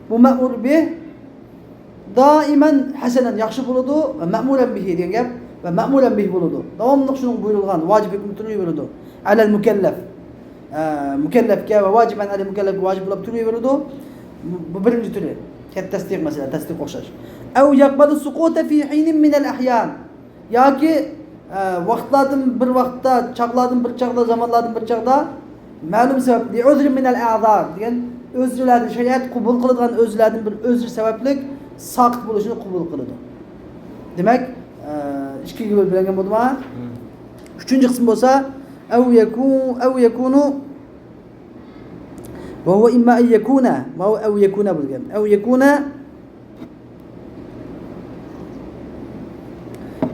بۇ مەمۇر بىھ دائىمەن ھەسەنەن ياخشى بولىدۇ ۋە مەمۇرەن بىھى دېگەن گەپ ۋە مەمۇرەن بىھى بولىدۇ. داۋاملىق شۇنىڭ بۇيرۇلغان ۋاجىپ ھۆكمى تۇرۇۋېرىدۇ. ئەلەل مۇكەللەپ. ئە، مۇكەللەپكە ۋە ۋاجىبەن ئەلەل مۇكەللەپكە ۋاجىپ بولۇپ تۇرۇۋېرىدۇ. بۇ بىرىنچى تۈرى. كەتتە تەستىق مەسىلە، تەستىق ئوخشاش. ئەۋ يەقبەلۇ سۇقۇتە فى ھىنىن مىنەل ئەھيان. ياكى، ئە، ۋاقىتلاردىن بىر ۋاقىتتا، چاغلاردىن بىر چاغدا، زامانلاردىن بىر چاغدا مەلۇم سەۋەب، لىئۇزرى مىنەل ئەزار دېگەن ئۆزرىلەردىن، شەرىئەت قوبۇل قىلىدىغان ئۆزرىلەردىن بىر ئۆزرى سەۋەبلىك ساقىت بولۇشنى قوبۇل قىلىدۇ. دېمەك، ئە، ئىككىگە بۆلۈنگەن بولدىما؟ مم. ئۈچىنچى قىسىم بولسا، ئەۋ يەكۇ-، ئەۋ يەكۇنۇ، ۋە ھۇۋە ئىمما ئەن يەكۇنە، ماۋۇ ئەۋ يەكۇنە بولغان. ئەۋ يەكۇنە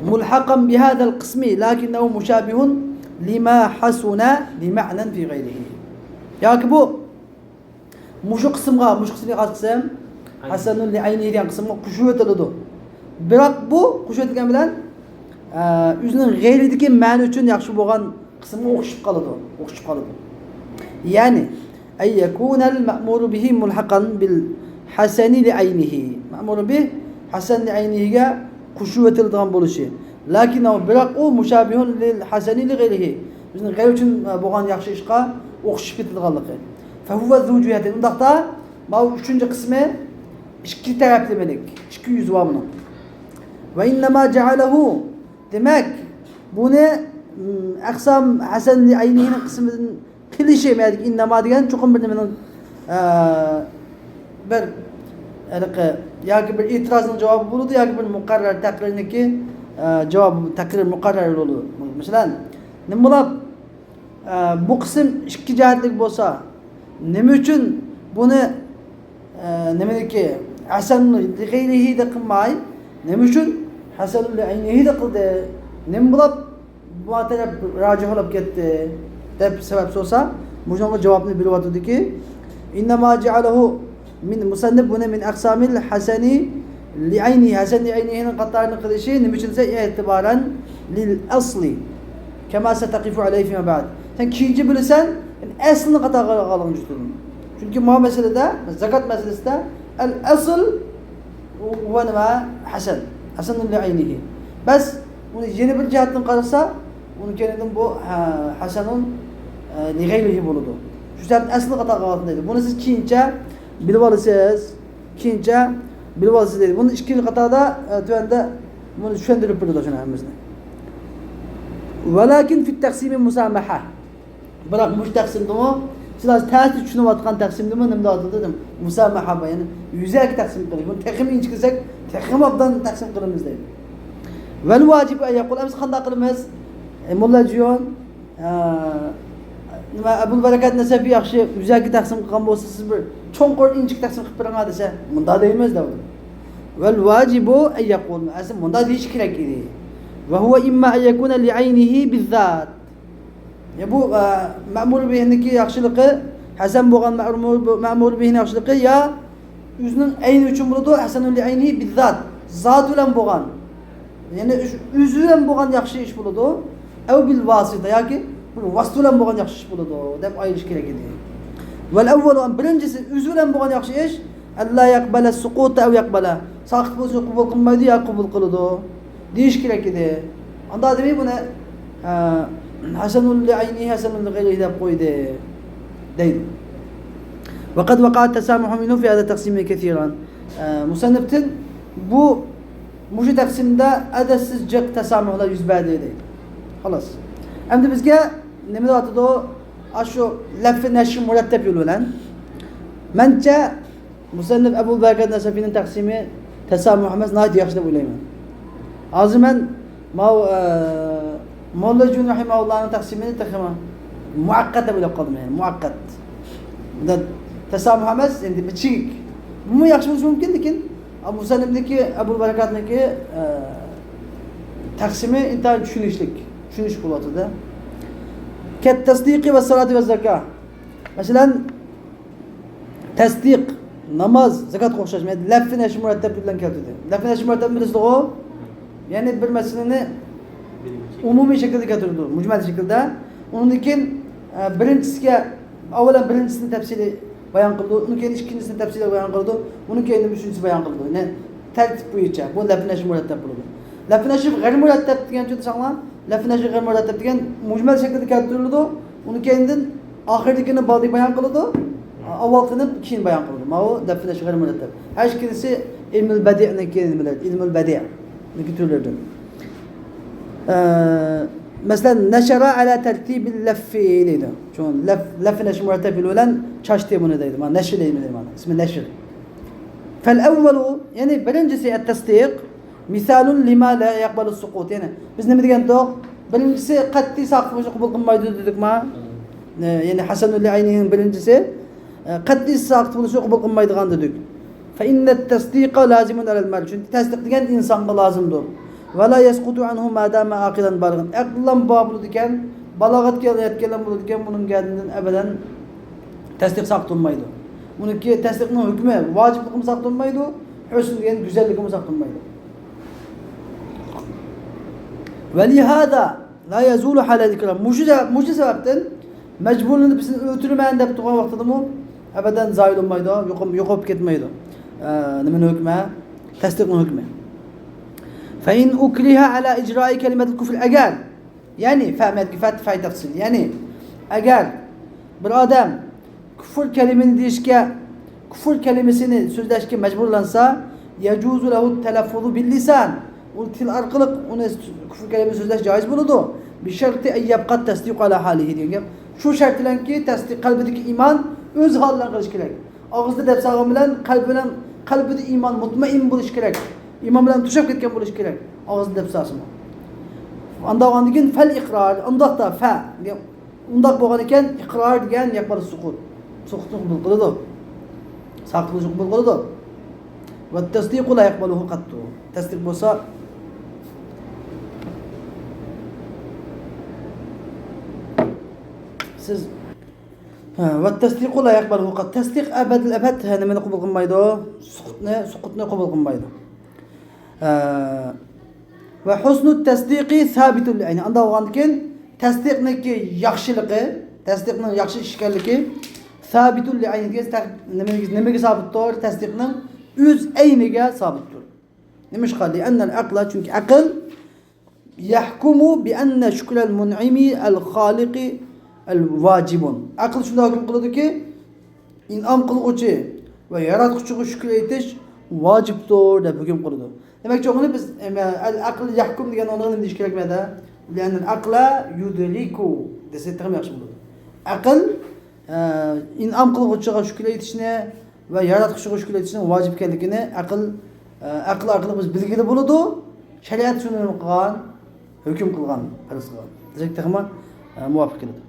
مۇلھەقەن بىھازەل قىسمى، لەكىننەھۇ مۇشابىھۇن لىما ھەسۇنە لىمەئنەن فى غەيرىھى. ياكى بۇ، مۇشۇ قىسىمغا، مۇشۇ قىسىمنى قايسى قىسىم؟ ھەسەنۇن لىئەينىھى دېگەن قىسىمغا قوشۇۋېتىلىدۇ. بىراق بۇ قوشۇۋېتىلگەن بىلەن، ئە، ئۆزىنىڭ غەيرىدىكى مەنە ئۈچۈن ياخشى بولغان قىسىمغا ئوخشىشىپ قالىدۇ، ئوخشىشىپ قالىدۇ. يەنى، ئەن يەكۇنەل مەئمۇرۇ بىھى مۇلھەقەن بىل ھەسەنى لىئەينىھى. مەئمۇرۇ بىھ ھەسەن لىئەينىھىگە قوشۇۋېتىلىدىغان بولۇشى. لەكىن ئۇ، بىراق ئۇ مۇشابىھۇن لىل ھەسەنى لىغەيرىھى. بىزنىڭ غەيرى ئۈچۈن بولغان ياخشى ئىشقا ئوخشىشىپ كېتىدىغانلىقى. فەھۇۋە زۇ جۇھەتەين. ئۇنداقتا، ماۋۇ ئۈچىنچى قىسمى ئىككى تەرەپلىمىلىك، ئىككى يۈزى بار بۇنىڭ. ۋە ئىننەما جەئەلەھۇ. دېمەك، بۇنى، م، ئەقسام ھەسەن لىئەينىھىنىڭ قىسمىدىن قىلىشى، يەنى ئىننەما دېگەن چوقۇم بىر نېمىنىڭ، ئە، بىر، ھېلىقى، ياكى بىر ئېتىرازنىڭ جاۋابى بولىدۇ، ياكى بىر مۇقەررەر تەقرىرنىڭكى، ئە، جاۋابى، تەقرىر مۇقەررەر بولىدۇ. مەسىلەن، نېمە بولاپ، ئە، بۇ قىسىم ئىككى جەھەتلىك بولسا، نېمە ئۈچۈن بۇنى، ئە، نېمىنىكى، ھەسەن لىغەيرىھىدە قىلماي، نېمە ئۈچۈن ھەسەن لىئەينىھىدە قىلدى؟ نېمە بولاپ بۇ تەرەپ راجىھ بولۇپ كەتتى دەپ سەۋەب سورىسا، مۇشۇنىڭغا جاۋابنى بېرىۋاتىدۇكى، ئىننەما جەئەلەھۇ مىن مۇسەننىپ بۇنى مىن ئەقسامىل ھەسەنى لىئەينى، ھەسەن لىئەينىنىڭ قاتارىنى قىلىشى نېمە ئۈچۈن دېسە، ئېتىبارەن لىل ئەسلى كەما سەتەقىفۇ ئەلەيھى فىما بەئد. سەن كېيىنچە بىلىسەن، يەنى ئەسلىنى قاتارغا ئالغان جۈتىدىن. چۈنكى ما مەسىلىدە، زاكات مەسىلىسىدە ئەل ئەسل ۋە نېمە؟ ھەسەن. ھەسەن لىئەينىھى. بەس، ئۇنى يەنە بىر جەھەتتىن قارىسا، ئۇنى كەينىدىن بۇ، ھە، ھەسەنۇن، ئە، لىغەيرىھى بولىدۇ. شۇ سەۋەبتىن ئەسلى قاتارغا ئالغان دەيدۇ. بۇنى سىز كېيىنچە بىلىۋالىسىز. كېيىنچە بىلىۋالىسىز دەيدۇ. بۇنى ئىككىنچى قاتاردا، ئە، تۆۋەندە بۇنى چۈشەندۈرۈپ بېرىدۇ شۇنى ھەممىسىنى. ۋەلاكىن فىت تەقسىمى مۇسامەھە. بىراق مۇشۇ تەقسىمدىمۇ سىلەر تەستە چۈشىنىۋاتقان تەقسىمدىمۇ نېمە دەۋاتىدۇ دېدىم. مۇسامەھە بار، يەنى يۈزەكى تەقسىم قىلىش. بۇنى تېخىمۇ ئىنچىكىلىسەك، تېخىمۇ ئوبدان تەقسىم قىلىمىز دەيدۇ. ۋەل ۋاجىبۇ ئەن يەقۇل، ئەمىسە قانداق قىلىمىز؟ ئە، موللا جۇيۇن، ئە، نېمە، ئەبۇل بەرەكەت نەسەفى ياخشى يۈزەكى تەقسىم قىلغان بولسا، سىز بىر چوڭقۇر ئىنچىكە تەقسىم قىلىپ بېرىڭا دېسە، مۇنداق دەيمىز دەۋاتىدۇ. ۋەل ۋاجىبۇ ئەن يەقۇل، ئەسلى مۇنداق دېيىش كېرەك ئىدى. ۋە ھۇۋە ئىمما ئەن يەكۇنە لىئەينىھى بىززات. يا بۇ، ئە، مەمۇر بىھنىڭكى ياخشىلىقى، ھەسەن بولغان مەمۇر، مەمۇر بىھنىڭ ياخشىلىقى يا ئۆزىنىڭ ئەينى ئۈچۈن بولىدۇ، ھەسەنۇن لىئەينىھى بىززات، زات بىلەن بولغان. يەنى ئۆز-، ئۆزى بىلەن بولغان ياخشى ئىش بولىدۇ، ئەۋ بىل ۋاسىتە ياكى بىر ۋاسىتە بىلەن بولغان ياخشى ئىش بولىدۇ دەپ ئايرىش كېرەك ئىدى. ۋەل ئەۋۋەلۇ، بىرىنچىسى ئۆزى بىلەن بولغان ياخشى ئىش، ئەللا يەقبەلە سۇقۇتە ئەۋ يەقبەلە، ساقىت بولسا قوبۇل قىلمايدۇ يا قوبۇل قىلىدۇ دېيىش كېرەك ئىدى. ئاندا ئادىمى بۇنى، ئە، ھەسەنۇل لىئەينىھى ھەسەنۇل لىغەيرىھى دەپ قويدى دەيدۇ. ۋەقەد ۋەقەئە تەسامۇھۇ مىنھۇ فى ھازا تەقسىمى كەسىرەن. ئە، مۇسەننىپتىن بۇ، مۇشۇ تەقسىمدە ئەدەتسىز جىق تەسامۇھلار يۈز بەردى دەيدۇ. خالاس. ئەمدى بىزگە نېمە دەۋاتىدۇ؟ ئاشۇ لەفزى نەشر مۇرەتتەپ يولى بىلەن. مەنچە مۇسەننىپ ئەبۇل بەرىكات نەسەفىنىڭ تەقسىمى تەسامۇھ ئەمەس، ناھايىتى ياخشى دەپ ئويلايمەن. ھازىر مەن ماۋۇ، ئە، موللا جۇن رەھىمەھۇللانىڭ تەقسىمىنى تېخىمۇ مۇئەققەت دەپ ئويلاپ قالدىم، يەنى مۇئەققەت. بۇ تەسامۇھ ئەمەس، ئەمدى بىر چىگىك. بۇمۇ ياخشى بولۇشى مۇمكىن، لېكىن مۇسەننىپنىڭكى، ئەبۇل بەرىكاتنىڭكى، ئە، تەقسىمى ئىنتايىن چۈشىنىشلىك، چۈشىنىشلىك بولۇۋاتىدۇ. كەت تەسدىقى ۋە سالاتى ۋە زاكا. مەسىلەن، تەستىق، ناماز، زاكاتقا ئوخشاش، مەن لەفزى نەشر مۇرەتتەپ بىلەن كەلتۈردى. لەفزى نەشر مۇرەتتەپ بىلىسىزغۇ؟ يەنى بىر مەسىلىنى ئومۇمىي شەكىلدە كەلتۈرىدۇ، مۇجمەل شەكىلدە. ئۇنىڭدىن كېيىن، ئە، بىرىنچىسىگە، ئاۋۋالەن بىرىنچىسىنى تەپسىلىي بايان قىلىدۇ، ئۇنىڭدىن كېيىن ئىككىنچىسىنى تەپسىلىي بايان قىلىدۇ، ئۇنىڭدىن كېيىن ئۈچىنچىسىنى بايان قىلىدۇ. يەنى تەرتىپ بويىچە بۇ لەفزى نەشر مۇرەتتەپ بولىدۇ. لەفزى نەشر غەير مۇرەتتەپ دېگەن چۈشىنىسەڭلار، لەفزى نەشر غەير مۇرەتتەپ دېگەن مۇجمەل شەكىلدە كەلتۈرۈلىدۇ. ئۇنىڭ كەينىدىن ئاخىرىدىكىنى بالدىن بايان قىلىدۇ. ئاۋۋالقىنى كېيىن بايان قىلىدۇ. ماۋۇ لەفزى نەشر غەير مۇرەتتەپ. ھەر ئىككىلىسى ئىلمۇل بەدىئنىڭكى نېمىلىرى، ئىلمۇل بەدىئنىڭكى تۈرلىرىدىن. ئە، مەسىلەن، نەشەرە ئەلا تەرتىبىل لەففى دەيدۇ. شۇ لەف-، لەفزى نەشر مۇرەتتەپ يولى بىلەن چاچتى بۇنى دەيدۇ. مانا نەشر دەيمىز دەيدۇ مانا. ئىسمى نەشر. فەل ئەۋۋەلۇ، يەنى بىرىنچىسى ئەت تەستىق. مىسالۇن لىما لا يەقبەلۇ سۇقۇت. يەنى بىز نېمە دېگەنتۇق؟ بىرىنچىسى قەتئىي ساقىت بولۇشنى قوبۇل قىلمايدۇ دېدۇقما؟ ئە، يەنى ھەسەنۇل لىئەينىنىڭ بىرىنچىسى، ئە، قەتئىي ساقىت بولۇشنى قوبۇل قىلمايدىغان دېدۇق. فە ئىننەت تەستىقە لازىمۇن ئەلەل مەرئى. چۈنكى تەستىق دېگەن ئىنسانغا لازىمدۇر. ۋە لا يەسقۇتۇ ئەنھۇ ما دامە ئاقىلەن بالىغەن. ئەقىللەن بار بولىدىكەن، بالاغەتكە يەتكەنلەر بولىدىكەن، بۇنىڭ گەردىنىدىن ئەبەدەن تەستىق ساقىت بولمايدۇ. بۇنىڭكى تەستىقنىڭ ھۆكمى ۋاجىپلىقىمۇ ساقىت بولمايدۇ، ھۆسن دېگەن گۈزەللىكىمۇ ساقىت بولمايدۇ. ۋەلىھازا لا يەزۇلۇ ھالەل ئىكراه. مۇشۇ سەۋەب-، مۇشۇ سەۋەبتىن مەجبۇرلىنىپ سېنى ئۆلتۈرىمەن دەپ تۇرغان ۋاقتىدىمۇ ئەبەدەن زايىل بولمايدۇ، يوق-، يوقاپ كەتمەيدۇ. ئە، نېمىنىڭ ھۆكمى؟ تەستىقنىڭ ھۆكمى. فە ئىن ئۇكرىھە ئەلا ئىجرائى كەلىمەتىل كۇفر. ئەگەر يەنى، فە مەدىكى فەت، فەي تەفسىل. يەنى، ئەگەر بىر ئادەم كۇفر كەلىمىنى دېيىشكە، كۇفر كەلىمىسىنى سۆزلەشكە مەجبۇرلانسا، يەجۇزۇ لەھۇ تەلەففۇزۇ بىل لىسان. ئۇ تىل ئارقىلىق ئۇنى كۇفر كەلىمىسى سۆزلەش جائىز بولىدۇ. بىشەرتى ئەن يەبقا تەستىقۇ ئەلا ھالىھى دېگەن گەپ. شۇ شەرت بىلەنكى، تەستىق، قەلبىدىكى ئىمان ئۆز ھالى بىلەن قېلىشى كېرەك. ئاغزىدا دەپ سالغان بىلەن قەلبى بىلەن، قەلبىدە ئىمان مۇتمەئىن بولۇشى كېرەك. ئىمان بىلەن توشاپ كەتكەن بولۇشى كېرەك. ئاغزىدا دەپ سالسىمۇ. ئانداق بولغاندىن كېيىن فەل ئىقرار، ئۇنداقتا فە، ئۇنداق بولغان ئىكەن، ئىقرار دېگەن يەقبەل سۇقۇت. سۇقۇتنى قوبۇل قىلىدۇ. ساقىت بولۇشنى قوبۇل قىلىدۇ. ۋە تەستىقۇ لا يەقبەلۇھۇ قەتتۇ. تەستىق بولسا، سىز ھە، ۋە تەستىقۇ لا يەقبەلۇھۇ قەت. تەستىق ئەبەدىل ئەبەد، ھە، نېمىنى قوبۇل قىلمايدۇ؟ سۇقۇتنى، سۇقۇتنى قوبۇل قىلمايدۇ. ھە. ۋە ھۇسنۇ تەستىقى سابىتۇل لىئەينى. ئانداق بولغاندىكىن، تەستىقنىڭكى ياخشىلىقى، تەستىقنىڭ ياخشى ئىش ئىكەنلىكى، سابىتۇل لىئەينى دېگەن تەق-، نېمىگە، نېمىگە سابىتتۇر؟ تەستىقنىڭ ئۆز ئەينىگە سابىتتۇر. نېمىشقا؟ لىئەننەل ئەقلە، چۈنكى ئەقىل يەھكۇمۇ بىئەننە شۈكرەل مۇنئىمى ئەل خالىقى ئەل ۋاجىبۇن. ئەقىل شۇنداق ھۆكۈم قىلىدۇكى، ئىنئام قىلغۇچى ۋە ياراتقۇچىغا شۈكۈر ئېيتىش ۋاجىپتۇر دەپ ھۆكۈم قىلىدۇ. دېمەكچى بولغىنى بىز، ئەل ئەقىل يەھكۇم دېگەن ئورنىغا نېمە دېيىش كېرەك بۇ يەردە؟ لىئەننەل ئەقلە يۇدرىكۇ دېسە تېخىمۇ ياخشى بولىدۇ. ئەقىل ئە، ئىنئام قىلغۇچىغا شۈكۈر ئېيتىشنى ۋە ياراتقۇچىغا شۈكۈر ئېيتىشنىڭ ۋاجىپ ئىكەنلىكىنى ئەقىل، ئە، ئەقىل ئارقىلىق بىز بىلگىلى بولىدۇ. شەرىئەت شۇنى نېمە قىلغان؟ ھۆكۈم قىلغان، پەرز قىلغان دېسەك تېخىمۇ، ئە، مۇۋاپىق كېلىدۇ.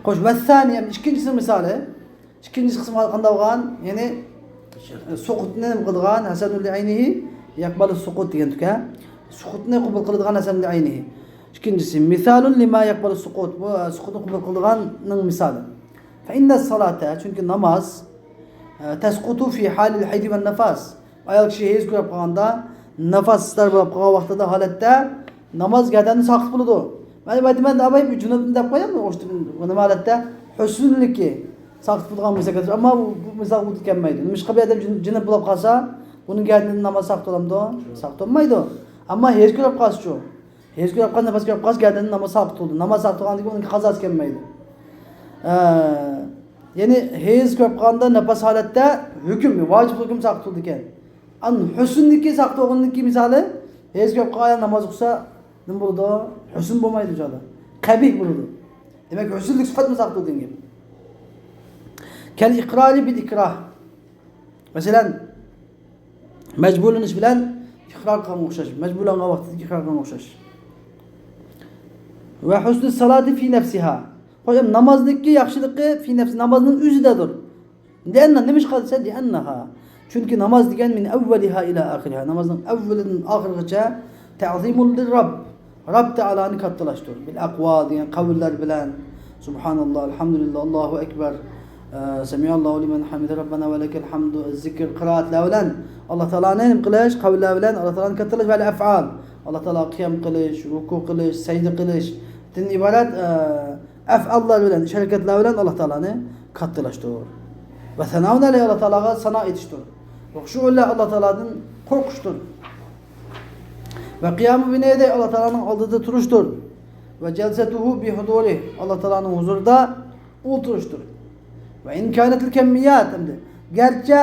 خوش، ۋەسسانى، ئىككىنچىسىنىڭ مىسالى. ئىككىنچى قىسمى قانداق بولغان؟ يەنى، ئە، سۇقۇتنى نېمە قىلىدىغان؟ ھەسەنۇل لىئەينىھى يەقبەلۇ سۇقۇت دېگەن تۈكە. سۇقۇتنى قوبۇل قىلىدىغان ھەسەنۇل لىئەينىھى. ئىككىنچىسى، مىسالۇن لىما يەقبەلۇ سۇقۇت. بۇ، ئە، سۇقۇتنى قوبۇل قىلىدىغاننىڭ مىسالى. فە ئىننە سالاتا، چۈنكى ناماز، ئە، تەسقۇتۇ فى ھالىل ھەيدى ۋەن نەفاس. ئايال كىشى ھەيز كۆرۈپ قالغاندا، نىپاسلار بولۇپ قالغان ۋاقتىدا، ھالەتتە ناماز گەردەندىن ساقىت بولىدۇ. مەن ئېيتىمەن، ئاباي، بۇ جۇنۇپنى دەپ قويامدۇ؟ نېمە ھالەتتە؟ ھۆسنلىكى ساقىت بولىدىغان بولسا كېتىدۇ. ئەمما بۇ، بۇ مىسال بۇ كەلمەيدۇ. نېمىشقا؟ بۇ يەردە جۇن-، جۇنۇپ بولۇپ قالسا، بۇنىڭ گەردىنىدىن ناماز ساقىت بولامدۇ؟ ساقىت بولمايدۇ. ئەمما ھەيز كۆرۈپ قالسىچۇ؟ ھەيز كۆرۈپ قالسا، نىپاس كۆرۈپ قالسا، گەردىنىدىن ناماز ساقىت بولىدۇ. ناماز ساقىت بولغاندىن كېيىن ئۇنىڭ قازاسى كەلمەيدۇ. ئە، يەنى ھەيز كۆرۈپ قالغاندا نىپاس ھالەتتە ھۆكۈم، ۋاجىپ ھۆكۈم ساقىت بولىدىكەن. ئەمما ھۆسننىكى ساقىت بولغىنىدىن كېيىن مىسالى، ھەيز كۆرۈپ قالغان ئايال ناماز ئوقۇسا نېمە بولىدۇ؟ ھۆسن بولمايدۇ ئۇ چاغدا. قەبىھ بولىدۇ. دېمەك، ھۆسنلۈك سۈپەتمۇ ساقىت بولىدۇ دېگەن گەپ. كەل ئىقرارى بىل ئىكراھ. مەسىلەن، مەجبۇرلىنىش بىلەن ئىقرار قىلغانغا ئوخشاش. مەجبۇرلانغان ۋاقتىدىكى ئىقرار قىلغانغا ئوخشاش. ۋە ھۇسنۇ سالاتى فى نەفسىھا. قوي، نامازنىڭكى ياخشىلىقى فى نەفسى، نامازنىڭ ئۆزىدەدۇر. لىئەننە، نېمىشقا دېسە، لىئەننەھا. چۈنكى ناماز دېگەن مىن ئەۋۋەلىھا ئىلا ئاخىرىھا. نامازنىڭ ئەۋۋىلىدىن ئاخىرىغىچە تەزىمۇن لىررەب. رەب تائالانى كاتتىلاشتۇر. بىل ئەقۋال دېگەن قەۋللەر بىلەن، سۇبھاناللا، ئەلھەمدۇلىللا، ئاللاھۇ ئەكبەر، ئە، سەمىئاللاھۇ لىمەن ھەمىدە، رەببەنا ۋە لەكەل ھەمدۇ، زىكىر، قىرائەتلەر بىلەن ئاللا تائالانى نېمە قىلىش؟ قەۋللەر بىلەن ئاللا تائالانى كاتتىلاش. ۋەل ئەفئال، ئاللا تائالاغا قىيام قىلىش، رۇكۇ قىلىش، سەجدە قىلىشتىن ئىبارەت، ئە، ئەفئاللار بىلەن، ئىش ھەرىكەتلەر بىلەن ئاللا تائالانى كاتتىلاشتۇر. ۋە سەناۋۇن ئەلەيھى، ئاللا تائالاغا سانا ئېيتىشتۇر. ۋە خۇشۇئۇن لەھۇ، ئاللا تائالادىن قورقۇشتۇر. ۋە قىيامۇ بەينە يەدەيھ، ئاللا تائالانىڭ ئالدىدا تۇرۇشتۇر. ۋە جەلسەتۇھۇ بىھۇزۇرىھ، ئاللا تائالانىڭ ھۇزۇرىدا ئولتۇرۇشتۇر. ۋە ئىن كانەتىل كەممىيات، ئەمدى گەرچە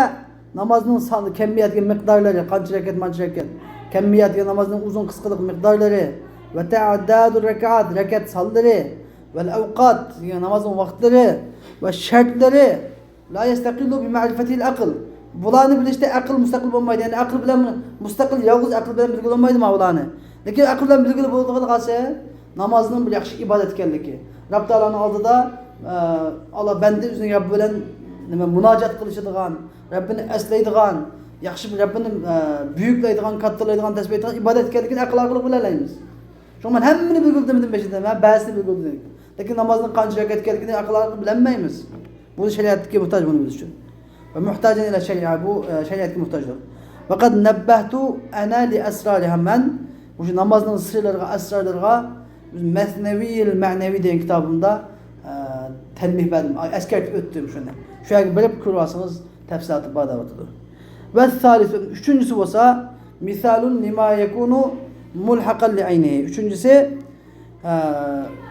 نامازنىڭ سانى، كەممىيەتكە مىقدارلىرى، قانچە رەكەت، مانچە رەكەت، كەممىيەتكە نامازنىڭ ئۇزۇن، قىسقىلىق مىقدارلىرى، ۋە تەئەددادۇر رەكەئات، رەكەت سانلىرى، ۋەل ئەۋقات، دېگەن نامازنىڭ ۋاقىتلىرى ۋە شەرتلىرى، لا يەستەقىللۇ بىمەئرىفەتىھىل ئەقىل. بۇلارنى بىلىشتە ئەقىل مۇستەقىل بولمايدۇ. يەنى ئەقىل بىلەن مۇستەقىل، يالغۇز ئەقىل بىلەن بىلگىلى بولمايدۇ مانا بۇلارنى. لېكىن ئەقىل بىلەن بىلگىلى بولىدىغىنى قالسا، نامازنىڭ بىر ياخشى ئىبادەت ئىكەنلىكى. رەب تائالانىڭ ئالدىدا، ئە، ئاللا بەندە ئۆزىنىڭ رەببى بىلەن نېمە، مۇناجات قىلىشىدىغان، رەببىنى ئەسلەيدىغان، ياخشى بىر رەببىنى، ئە، بۈيۈكلەيدىغان، كاتتىلايدىغان، تەسبىھ ئېيتىدىغان ئىبادەت ئىكەنلىكىنى ئەقىل ئارقىلىق بىلەلەيمىز. شۇڭا مەن ھەممىنى بىلگۈلدۈم دېدىم بېشىدا، مەن بەزىسىنى بىلگۈلدۈم. لېكىن نامازنىڭ قانچە رەكەت ئىكەنلىكىنى ئەقىل ئارقىلىق بىلەلمەيمىز. بۇ شەرىئەتتىكى موھتاج بۇنى بىلىش ئۈچۈن. ۋە مۇھتاجەن ئىلە شەرىئە، بۇ، ئە، شەرىئەتكە موھتاجدۇر. ۋە قەد نەببەھتۇ ئەنە لى ئەسرارىھا، مەن مۇشۇ نامازنىڭ سىرلىرىغا، ئەسرارلىرىغا مەسنەۋىيىل مەنەۋى دېگەن كىتابىمدا، ئە، تەنبىھ بەردىم، ئەسكەرتىپ ئۆتتۈم شۇنى. شۇ يەرگە بېرىپ كۆرۈۋالسىڭىز تەپسىلاتى بار دەۋاتىدۇ. ۋە سالىسۇ، ئۈچىنچىسى بولسا، مىسالۇن لىما يەكۇنۇ مۇلھەقەن لىئەينىھى. ئۈچىنچىسى، ئە،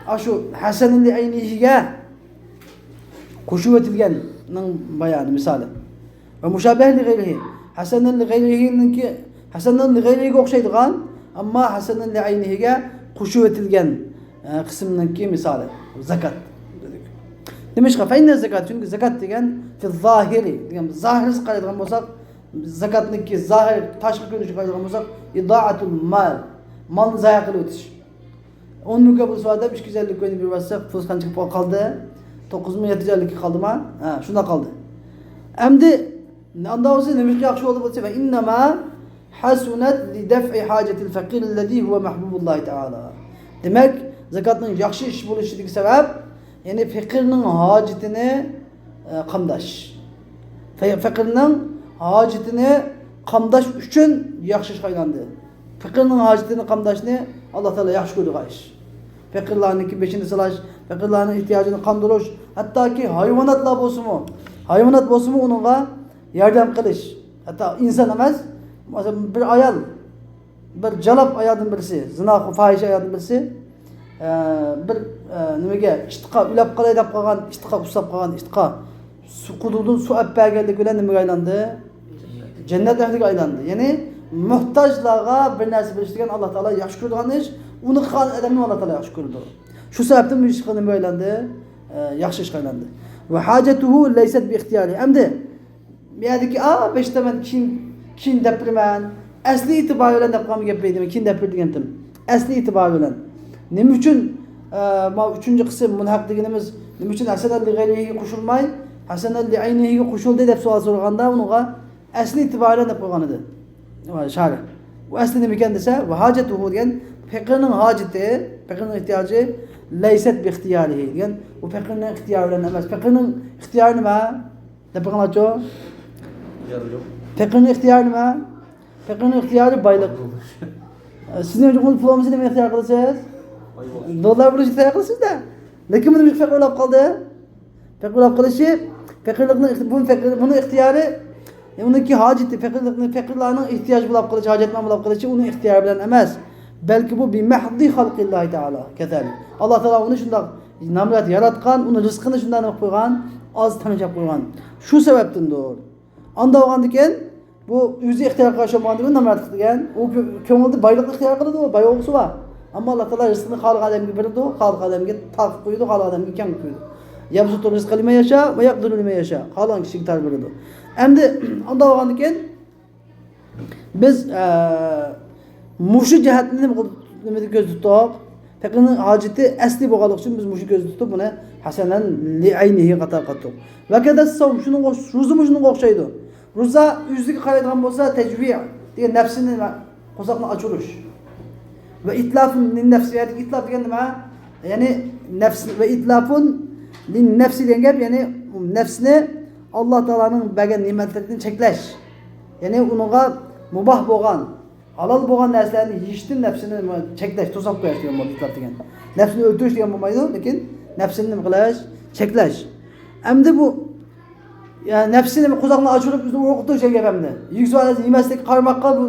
ئاشۇ ھەسەنۇن لىئەينىھىگە قوشۇۋېتىلگەننىڭ بايانى، مىسالى. ۋە مۇشابىھەن لىغەيرىھى. ھەسەنۇن لىغەيرىھىنىڭكى، ھەسەنۇن لىغەيرىھىگە ئوخشايدىغان، ئەمما ھەسەنۇن لىئەينىھىگە قوشۇۋېتىلگەن، ئە، قىسىمنىڭكى مىسالى. زاكات. نېمىشقا؟ فەئىننە زاكات، چۈنكى زاكات دېگەن فىل زاھىرى، دېگەن زاھىرسىز قارايدىغان بولساق، زاكاتنىڭكى زاھىر، تاشقى كۆرۈنۈشىگە قارايدىغان بولساق، ئىدائەتۇل مال، مالنى زايە قىلىۋېتىش. ئون مىڭ رۇپىيە بولسا ئادەم ئىككى يۈز ئەللىك كوينى بېرىۋەتسە، پۇل قانچە قالدى؟ توققۇز مىڭ يەتتە يۈز ئەللىك قالدىما؟ ھە، شۇنداق قالدى. ئەمدى ئانداق بولسا نېمە ياخشى بولدى بولسا، ۋە ئىننەما ھەسۇنەت لىدەفئى ھاجەتىل فەقىرىللەزى ھۇۋە مەھبۇبۇللاھى تەئالا. دېمەك، زاكاتنىڭ ياخشى ئىش بولۇشىدىكى سەۋەب، يەنى پېقىرنىڭ ھاجىتىنى، ئە، قامداش. فە-، پېقىرنىڭ ھاجىتىنى قامداش ئۈچۈن ياخشى ئىشقا ئايلاندى. پېقىرنىڭ ھاجىتىنى قامداشنى ئاللا تائالا ياخشى كۆرىدىغان ئىش. پېقىرلارنىڭكى بېشىنى سىلاش، پېقىرلارنىڭ ئېھتىياجىنى قاندۇرۇش، ھەتتاكى ھايۋاناتلار بولسىمۇ، ھايۋانات بولسىمۇ ئۇنىڭغا ياردەم قىلىش. ھەتتا ئىنسان ئەمەس، مەسىلەن، بىر ئايال، بىر جالاپ ئايالدىن بىرسى، زىنا، فاھىشە ئايالدىن بىرسى، ئە، بىر، ئە، نېمىگە، ئىتقا ئۆلەپ قالاي دەپ قالغان، ئىتقا ئۇسساپ قالغان، ئىتقا سۇ قۇدۇقتىن سۇ ئەپ بەرگەنلىكى بىلەن نېمىگە ئايلاندى؟ جەننەت ئەھلىگە ئايلاندى. يەنى موھتاجلارغا بىر نەرسە بېرىش دېگەن ئاللا تائالا ياخشى كۆرىدىغان ئىش، ئۇنى قىلغان ئادەمنى ئاللا تائالا ياخشى كۆرىدۇ. شۇ سەۋەبتىن بۇ ئىشقا نېمىگە ئايلاندى؟ ئە، ياخشى ئىشقا ئايلاندى. ۋە ھاجەتۇھۇ لەيسەت بىئىختىيارى. ئەمدى بۇ يەردىكى، ئا، بېشىدا مەن كېيىن، كېيىن دەپ بېرىمەن. ئەسلى ئېتىبارى بىلەن دەپ قالما گەپ بەيدىمەن، كېيىن دەپ بېرىدىكەنتىم. ئەسلى ئېتىبارى بىلەن. نېمە ئۈچۈن، ئە، ما ئۈچىنچى قىسىم مۇلھەق دېگىنىمىز، نېمە ئۈچۈن ھەسەنەن لىغەيرىھىگە قوشۇلماي، ھەسەنەن لىئەينىھىگە قوشۇلدى دەپ سوئال سورىغاندا، ئۇنىڭغا ئەسلى ئېتىبارى بىلەن دەپ قويغان ئىدى. شارىھ. ئۇ ئەسلى نېمە ئىكەن دېسە، ۋە ھاجەتۇھۇ دېگەن پېقىرنىڭ ھاجىتى، پېقىرنىڭ ئېھتىياجى، لەيسەت بىئىختىيارىھى دېگەن، ئۇ پېقىرنىڭ ئىختىيارى بىلەن ئەمەس. پېقىرنىڭ ئىختىيارى نېمە؟ دەپ بېقىڭلارچۇ؟ ئىختىيارى يوق. پېقىرنىڭ ئىختىيارى نېمە؟ پەقىرنىڭ ئىختىيارى بايلىق. سىزنىڭ جۇڭگو پۇلىڭىزنى نېمە ئىختىيار قىلىسىز؟ دوللار بولۇشنى ئىختىيار قىلىسىز-دە. لېكىن بۇ نېمە پەقىر بولۇپ قالدى؟ پەقىر بولۇپ قېلىشى، پەقىرلىقنىڭ ئىخت-، بۇ پەقىر، بۇنىڭ ئىختىيارى، ئۇنىڭكى ھاجىتى، پەقىرلىقنى، پەقىرلارنىڭ ئېھتىياجى بولۇپ قېلىشى، ھاجەتمەن بولۇپ قېلىشى ئۇنىڭ ئىختىيارى بىلەن ئەمەس. بەلكى بۇ بىمەھدى خەلقىللاھى تائالا كەزالىك. ئاللا تائالا ئۇنى شۇنداق نامرات ياراتقان، ئۇنىڭ رىزقىنى شۇنداق نېمە قىلىپ قويغان، ئاز تەڭشەپ قويغان. شۇ سەۋەبتىندۇر. ئاندا بولغاندىكىن، بۇ ئۆزى ئىختىيار قىلىش بولغاندىكىن نامراتلىق دېگەن، ئۇ كۆ-، كۆڭلىدە بايلىقنى ئىختىيار قىلىدۇ، باي بولغۇسى بار. ئەمما ئاللا تائالا رىزقىنى خالىغان ئادەمگە بېرىدۇ، خالىغان ئادەمگە تارقىتىپ قويىدۇ، خالىغان ئادەمگە كەڭ قىلىپ قويىدۇ. يەبسۇتۇر رىزقە لىمەن يەشا ۋە يەقدىرۇ لىمەن يەشا. خالىغان كىشىگە تار بېرىدۇ. ئەمدى ئاندا بولغاندىكىن، بىز، ئە، مۇشۇ جەھەتنى نېمە قىل-، نېمىدە كۆزدە تۇتۇق؟ پەقىرنىڭ ھاجىتى ئەسلى بولغانلىقى ئۈچۈن بىز مۇشۇنى كۆزدە تۇتۇپ، بۇنى ھەسەنەن لىئەينىھى قاتارغا قاتتۇق. ۋەكەدەس سەۋم، شۇنىڭغا ئوخش-، روزىمۇ شۇنىڭغا ئوخشايدۇ. روزا ئۆزىگە قارايدىغان بولسا، تەجۋىئ دېگەن نەپسىنى، قورساقنى ئاچۇرۇش. ۋە ئىتلاف لىننەفس، يەنى ئىتلاف دېگەن نېمە؟ يەنى نەپس، ۋە ئىتلافۇن لىننەفس دېگەن گەپ، يەنى نەپسنى ئاللا تائالانىڭ بەرگەن نېمەتلىرىدىن چەكلەش. يەنى ئۇنىڭغا مۇباھ بولغان، ھالال بولغان نەرسىلەرنى يېيىشتىن نەپسىنى چەكلەش، توساپ قويۇش دېگەن بولىدۇ، ئىتلاف دېگەن. نەپسىنى ئۆلتۈرۈش دېگەن بولمايدۇ، لېكىن نەپسىنى نېمە قىلىش؟ چەكلەش. ئەمدى بۇ، يا، نەپسىنى قورساقنى ئاچۇرۇپ، ئۆزىنى ئورۇقلىتىش دېگەن گەپ ئەمدى. يېگۈسى بار نەرسىنى يېمەسلىك، قارىماققا بۇ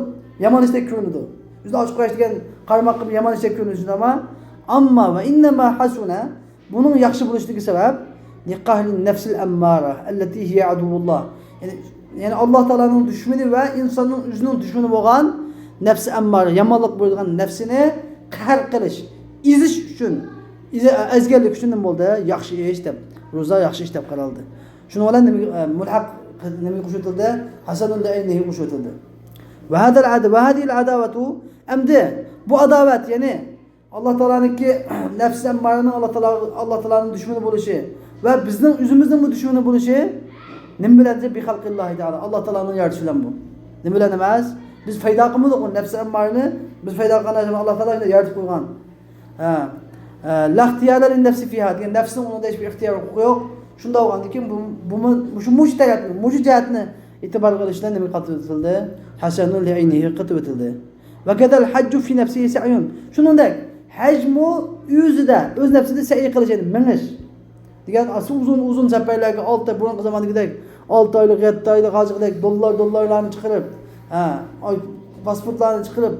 يامان ئىشتەك كۆرۈنىدۇ. ئۆزىنى ئاچ قويۇش دېگەن قارىماققا بىر يامان ئىشتەك كۆرۈنىدۇ، شۇنداقمۇ؟ ئەمما ۋە ئىننەما ھەسۇنە، بۇنىڭ ياخشى بولۇشىدىكى سەۋەب، لىقەھرىن نەفسىل ئەممارە ئەللەتى ھىيە ئەدۇۋۇللا. يەنى، يەنى ئاللا تائالانىڭ دۈشمىنى ۋە ئىنساننىڭ ئۆزىنىڭ دۈشمىنى بولغان نەپسى ئەممارە، يامانلىق بۇيرۇيدىغان نەپسىنى قەھەر قىلىش، ئېزىش ئۈچۈن، ئېزە-، ئەزگەنلىك ئۈچۈن نېمە بولدى؟ ياخشى ئىش دەپ، روزا ياخشى ئىش دەپ قارالدى. شۇنىڭ بىلەن نېمىگە، ئە، مۇلھەق نېمىگە قوشۇۋېتىلدى؟ ھەسەنۇل لىئەينىھى قوشۇۋېتىلدى. ۋە ھەدەل ئەد-، ۋە ھەدىل ئەداۋەتۇ، ئەمدى بۇ ئاداۋەت، يەنى ئاللا تائالانىڭكى نەپسى ئەممارىنىڭ ئاللا تائالا، ئاللا تائالانىڭ دۈشمىنى بولۇشى ۋە بىزنىڭ ئۆزىمىزنىڭمۇ دۈشمىنى بولۇشى نېمە بىلەن؟ بىخەلقىللاھى تائالا، ئاللا تائالانىڭ يارىتىشى بىلەن بۇ. نېمە بىلەن ئەمەس؟ بىز پەيدا قىلمىدۇق ئۇ نەپسى ئەممارىنى، بىز پەيدا قىلغان نەرسىنى ئاللا تائالا يارىتىپ قويغان. ھە. ئە، لا ئىختىيارە لىننەفسى فىھا دېگەن، نەپسنىڭ ئۇنىڭدا ھېچبىر ئىختىيارى، ھوقۇقى يوق. شۇنداق بولغاندىكىن بۇ، بۇمۇ، مۇشۇ، مۇشۇ تەرەپنى، مۇشۇ جەھەتنى ئېتىبارغا ئېلىش بىلەن نېمە قاتتىۋېتىلدى؟ ھەسەنۇل لىئەينىھى قاتتىۋېتىلدى. ۋە كەزەل ھەججۇ فى نەفسىھى سەئيۇن. شۇنىڭدەك ھەجمۇ ئۆزىدە، ئۆز نەپسىدە سەئي قىلىش، يەنى مېڭىش. دېگەن ئاسا ئۇزۇن، ئۇزۇن سەپەرلەرگە، ئالتە، بۇرۇنقى زاماندىكىدەك ئالتە ئايلىق، يەتتە ئايلىق، ھازىرقىدەك دوللار، دوللارلارنى چىقىرىپ، ھە، ئاي، پاسپورتلارنى چىقىرىپ،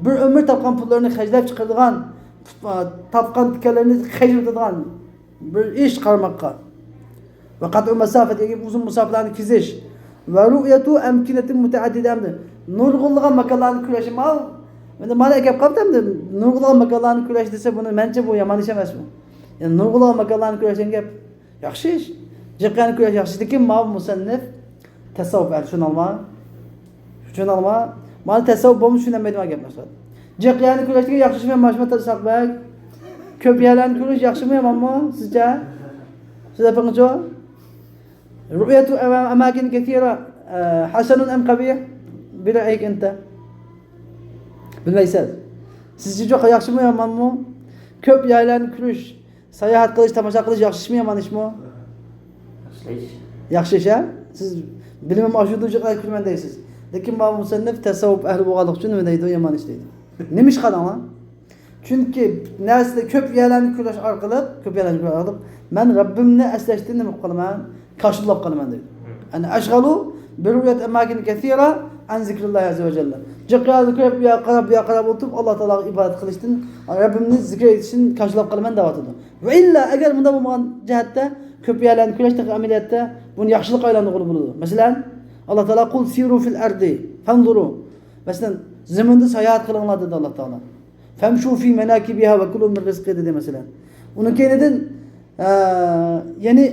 بىر ئۆمۈر تاپقان پۇللىرىنى خەجلەپ چىقىرىدىغان، تاپقان تىكەنلىرىنى خەجلىۋېتىدىغان بىر ئىش قارىماققا. ۋە قەتئۇ مەسافە دېگەن ئۇزۇن مۇساپىلەرنى كېزىش. ۋە رۇئيەتۇ ئەمكىنەتىن مۇتەئەددىدە، نۇرغۇنلىغان ماكانلارنى كۆرۈش. ماۋۇ، مانا، مانا ئەكەپ قاپتۇ ئەمدى، نۇرغۇنلىغان ماكانلارنى كۆرۈش دېسە، بۇنى مەنچە بۇ يامان ئىش ئەمەس بۇ. يەنى نۇرغۇنلىغان ماكانلارنى كۆرۈش دېگەن گەپ ياخشى ئىش. جىق يەرنى كۆرۈش ياخشى، لېكىن ماۋۇ مۇسەننىف تەسەۋۋۇپ ئەھلى، چۈشىنەلما؟ چۈشىنەلما؟ مانا تەسەۋۋۇپ بولمىسا چۈشىنەلمەيدىغان گەپ مەقسەت. جىق يەرنى كۆرۈش دېگەن ياخشى ئىشمۇ يامان ئىشمۇ؟ ساقبەگ، كۆپ يەرلەرنى كۆرۈش ياخشىمۇ يامانمۇ سىزچە؟ سىز دەپىڭىزچۇ؟ رۇئيەتۇ ئەماكىن كەسىرە، ئە، ھەسەنۇن ئەم قەبىھ؟ بىرەئيك ئەنتە. بىلمەيسىز. سىزچە ياخشىمۇ يامانمۇ؟ كۆپ يەرلەرنى كۆرۈش، ساياھەت قىلىش، تاماشا قىلىش ياخشى ئىشمۇ يامان ئىشمۇ؟ ياخشى ئىش. ياخشى ئىش، ھە؟ سىز بىلىمىم ئاشىدۇ، جىق كۆرىمەن دەيسىز. لېكىن ماۋۇ مۇسەننىف تەسەۋۋۇپ ئەھلى بولغانلىقى ئۈچۈن نېمە دەيدۇ؟ يامان ئىش دەيدۇ. نېمىشقا دەڭلار؟ چۈنكى نەرسىلەر كۆپ يەرلەرنى كۆرۈش ئارقىلىق، كۆپ يەرلەرنى كۆرۈش ئارقىلىق مەن رەببىمنى ئەسلەشتىن نېمە قىلىپ قالىمەن؟ كاشىلا بولۇپ قالىمەن دەيدۇ. يەنى ئەشغەلۇ بىرۇئيەت ئەماكىن كەسىرە ئەن زىكرىللاھى ئەززە ۋە جەللە. جىق يەرنى كۆرۈپ، بۇ يەرگە قاراپ، بۇ يەرگە قاراپ ئولتۇرۇپ، ئاللا تائالاغا ئىبادەت قىلىشتىن، رەببىمنى زىكىر ئېيتىشتىن كاشىلا بولۇپ قالىمەن دەۋاتىدۇ. ۋە ئىللا ئەگەر مۇنداق بولمىغان جەھەتتە، كۆپ يەرلەرنى كۆرۈش، تېخى ئەمەلىيەتتە بۇنى ياخشىلىققا ئايلاندۇرغىلى بولىدۇ. مەسىلەن، ئاللا تائالا قۇل سىرۇ فىل ئەردى فەنزۇرۇ. مەسىلەن، زېمىندا ساياھەت قىلىڭلار دېدى ئاللا تائالا. فەمشۇ فى مەناكىبىھا ۋە كۇلۇ مىن رىزقى دېدى، مەسىلەن. ئۇنىڭ كەينىدىن، ئە، يەنى،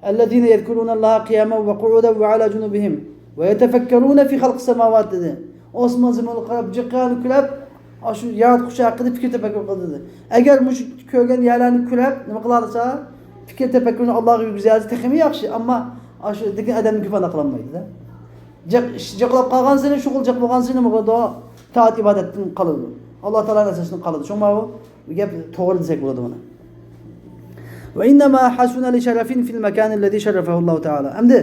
ئەللەزىنە يەزكۇرۇنەللاھە قىيامەن ۋە قۇئۇدەن ۋە ئەلا جۇنۇبىھىم ۋە يەتەفەككەرۇنە فى خەلقىس سەماۋات دېدى. ئاسمان زېمىنغا قاراپ، جىق يەرنى كۆرۈپ، ئاشۇ ياراتقۇچى ھەققىدە پىكىر تەپەككۇر قىلدى دېدى. ئەگەر مۇشۇ كۆرگەن يەرلەرنى كۆرۈپ، نېمە قىلالىسا، پىكىر تەپەككۇرنى ئاللاغا يۈرگۈزەلىسە تېخىمۇ ياخشى. ئەمما ئاشۇ دېگەن ئادەمنى گۇماندا قىلالمايدۇ-دە. جىق، ئىش جىقلاپ قالغانسېرى، شۇغۇل جىق بولغانسېرى نېمە قىلىدۇ؟ تائەت ئىبادەتتىن قالىدۇ. ئاللا تائالا نەرسىسىدىن قالىدۇ. شۇڭا بۇ گەپ توغرا دېسەك بولىدۇ بۇنى. ۋە ئىننەما ھەسۇنە لىشەرەفىن فىل مەكانىللەزى شەررەفەھۇللاھۇ تائالا. ئەمدى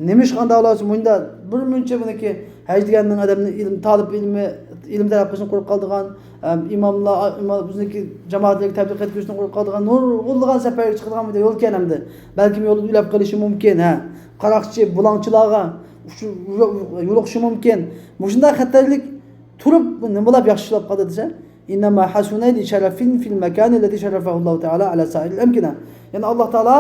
نېمىشقا ئانداق بولسا، مۇنداق بىر مۇنچە بۇنىڭكى ھەج دېگەننىڭ ئادەمنى ئىلىم، تالىپ ئىلمى، ئىلىم تەلەپ قىلىشتىن قۇرۇق قالىدىغان، ئەم، ئىماملار، ئىمام، ئۆزىنىڭكى جامائەتلەرگە تەبلىغ قىلىشتىن قۇرۇق قالىدىغان، نۇرغۇنلىغان سەپەرگە چىقىدىغان بىر يول ئىكەن ئەمدى. بەلكىم يولدا ئۆلۈپ قېلىشى مۇمكىن، ھە. قاراقچى، بۇلاڭچىلارغا يولۇقۇشى مۇمكىن. مۇشۇنداق خەتەرلىك تۇرۇپ، بۇ نېمە بولۇپ ياخشى ئىش بولۇپ قالدى دېسە، إنما حسن لشرف في المكان الذي شرفه الله تعالى على سائر الأمكنة. يەنى ئاللا تائالا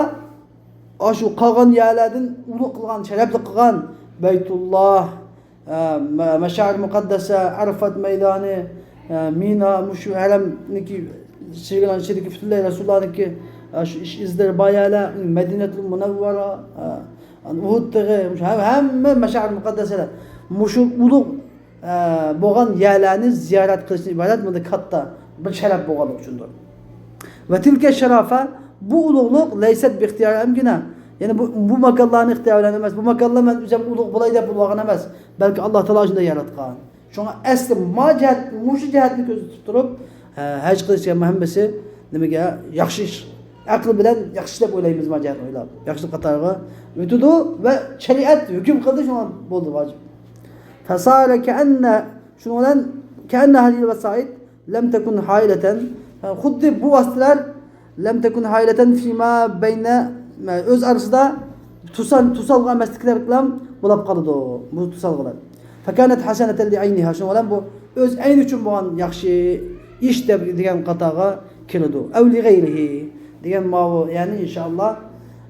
ئاشۇ قالغان يەرلەردىن ئۇلۇغ قىلغان، شەرەپلىك قىلغان بەيتۇللا، ئە، مە-، مەشئەر مۇقەددەسە، ئەرفات مەيدانى، ئە، مىنا، مۇشۇ ھەرەمنىڭكى سىرلىرىنىڭ ئىچىدىكى پۈتۈنلەي رەسۇللارنىڭكى، ئە، شۇ ئىش ئىزلىرى بار يەرلەر، مەدىنەتۇل مۇنەۋۋەرە، ئە، ئۇھۇد تېغى، مۇشۇ ھەم-، ھەممە مەشئەر مۇقەددەسەلەر. مۇشۇ ئۇلۇغ ئە، بولغان يەرلەرنى زىيارەت قىلىشتىن ئىبارەت مۇنداق كاتتا بىر شەرەپ بولغانلىقى ئۈچۈندۇر. ۋە تىلكە شەرافە، بۇ ئۇلۇغلۇق لەيسەت بىختىيارى ئەمكىنە. يەنى بۇ، بۇ ماكانلارنىڭ ئىختىيارى بىلەن ئەمەس، بۇ ماكانلار مەن ئۆزۈم ئۇلۇغ بولاي دەپ بولغان ئەمەس، بەلكى ئاللا تائالا شۇنداق ياراتقان. شۇڭا ئەسلى ما جەھەت، مۇشۇ جەھەتنى كۆزدە تۇتۇپ تۇرۇپ، ئە، ھەج قىلىش دېگەن ھەممىسى نېمىگە؟ ياخشى ئىش. ئەقىل بىلەن ياخشى ئىش دەپ ئويلايمىز ما جەھەتنى ئويلاپ. ياخشىلىق قاتارىغا ئۆتىدۇ ۋە شەرىئەت ھۆكۈم قىلدى، شۇڭا بولدى ۋاجىپ. فصار كأن، شۇنىڭ بىلەن كأن هذه الوسائط لم تكن حائلة، خۇددى بۇ ۋاسىتىلەر لم تكن حائلة فيما بين، ئۆز ئارىسىدا توسان، توسالغۇ ئەمەسلىكلەر بىلەن بولاپ قالىدۇ، بۇ توسالغۇلار. فكانت حسنة لعينها، شۇنىڭ بىلەن بۇ ئۆز ئەينى ئۈچۈن بولغان ياخشى ئىش دەپ دېگەن قاتارغا كىرىدۇ. أو لغيره دېگەن ماۋۇ، يەنى ئىنشائاللا،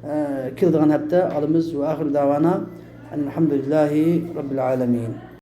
ئە، كېلىدىغان ھەپتە ئالىمىز. وآخر دعوانا أن الحمد لله رب العالمين.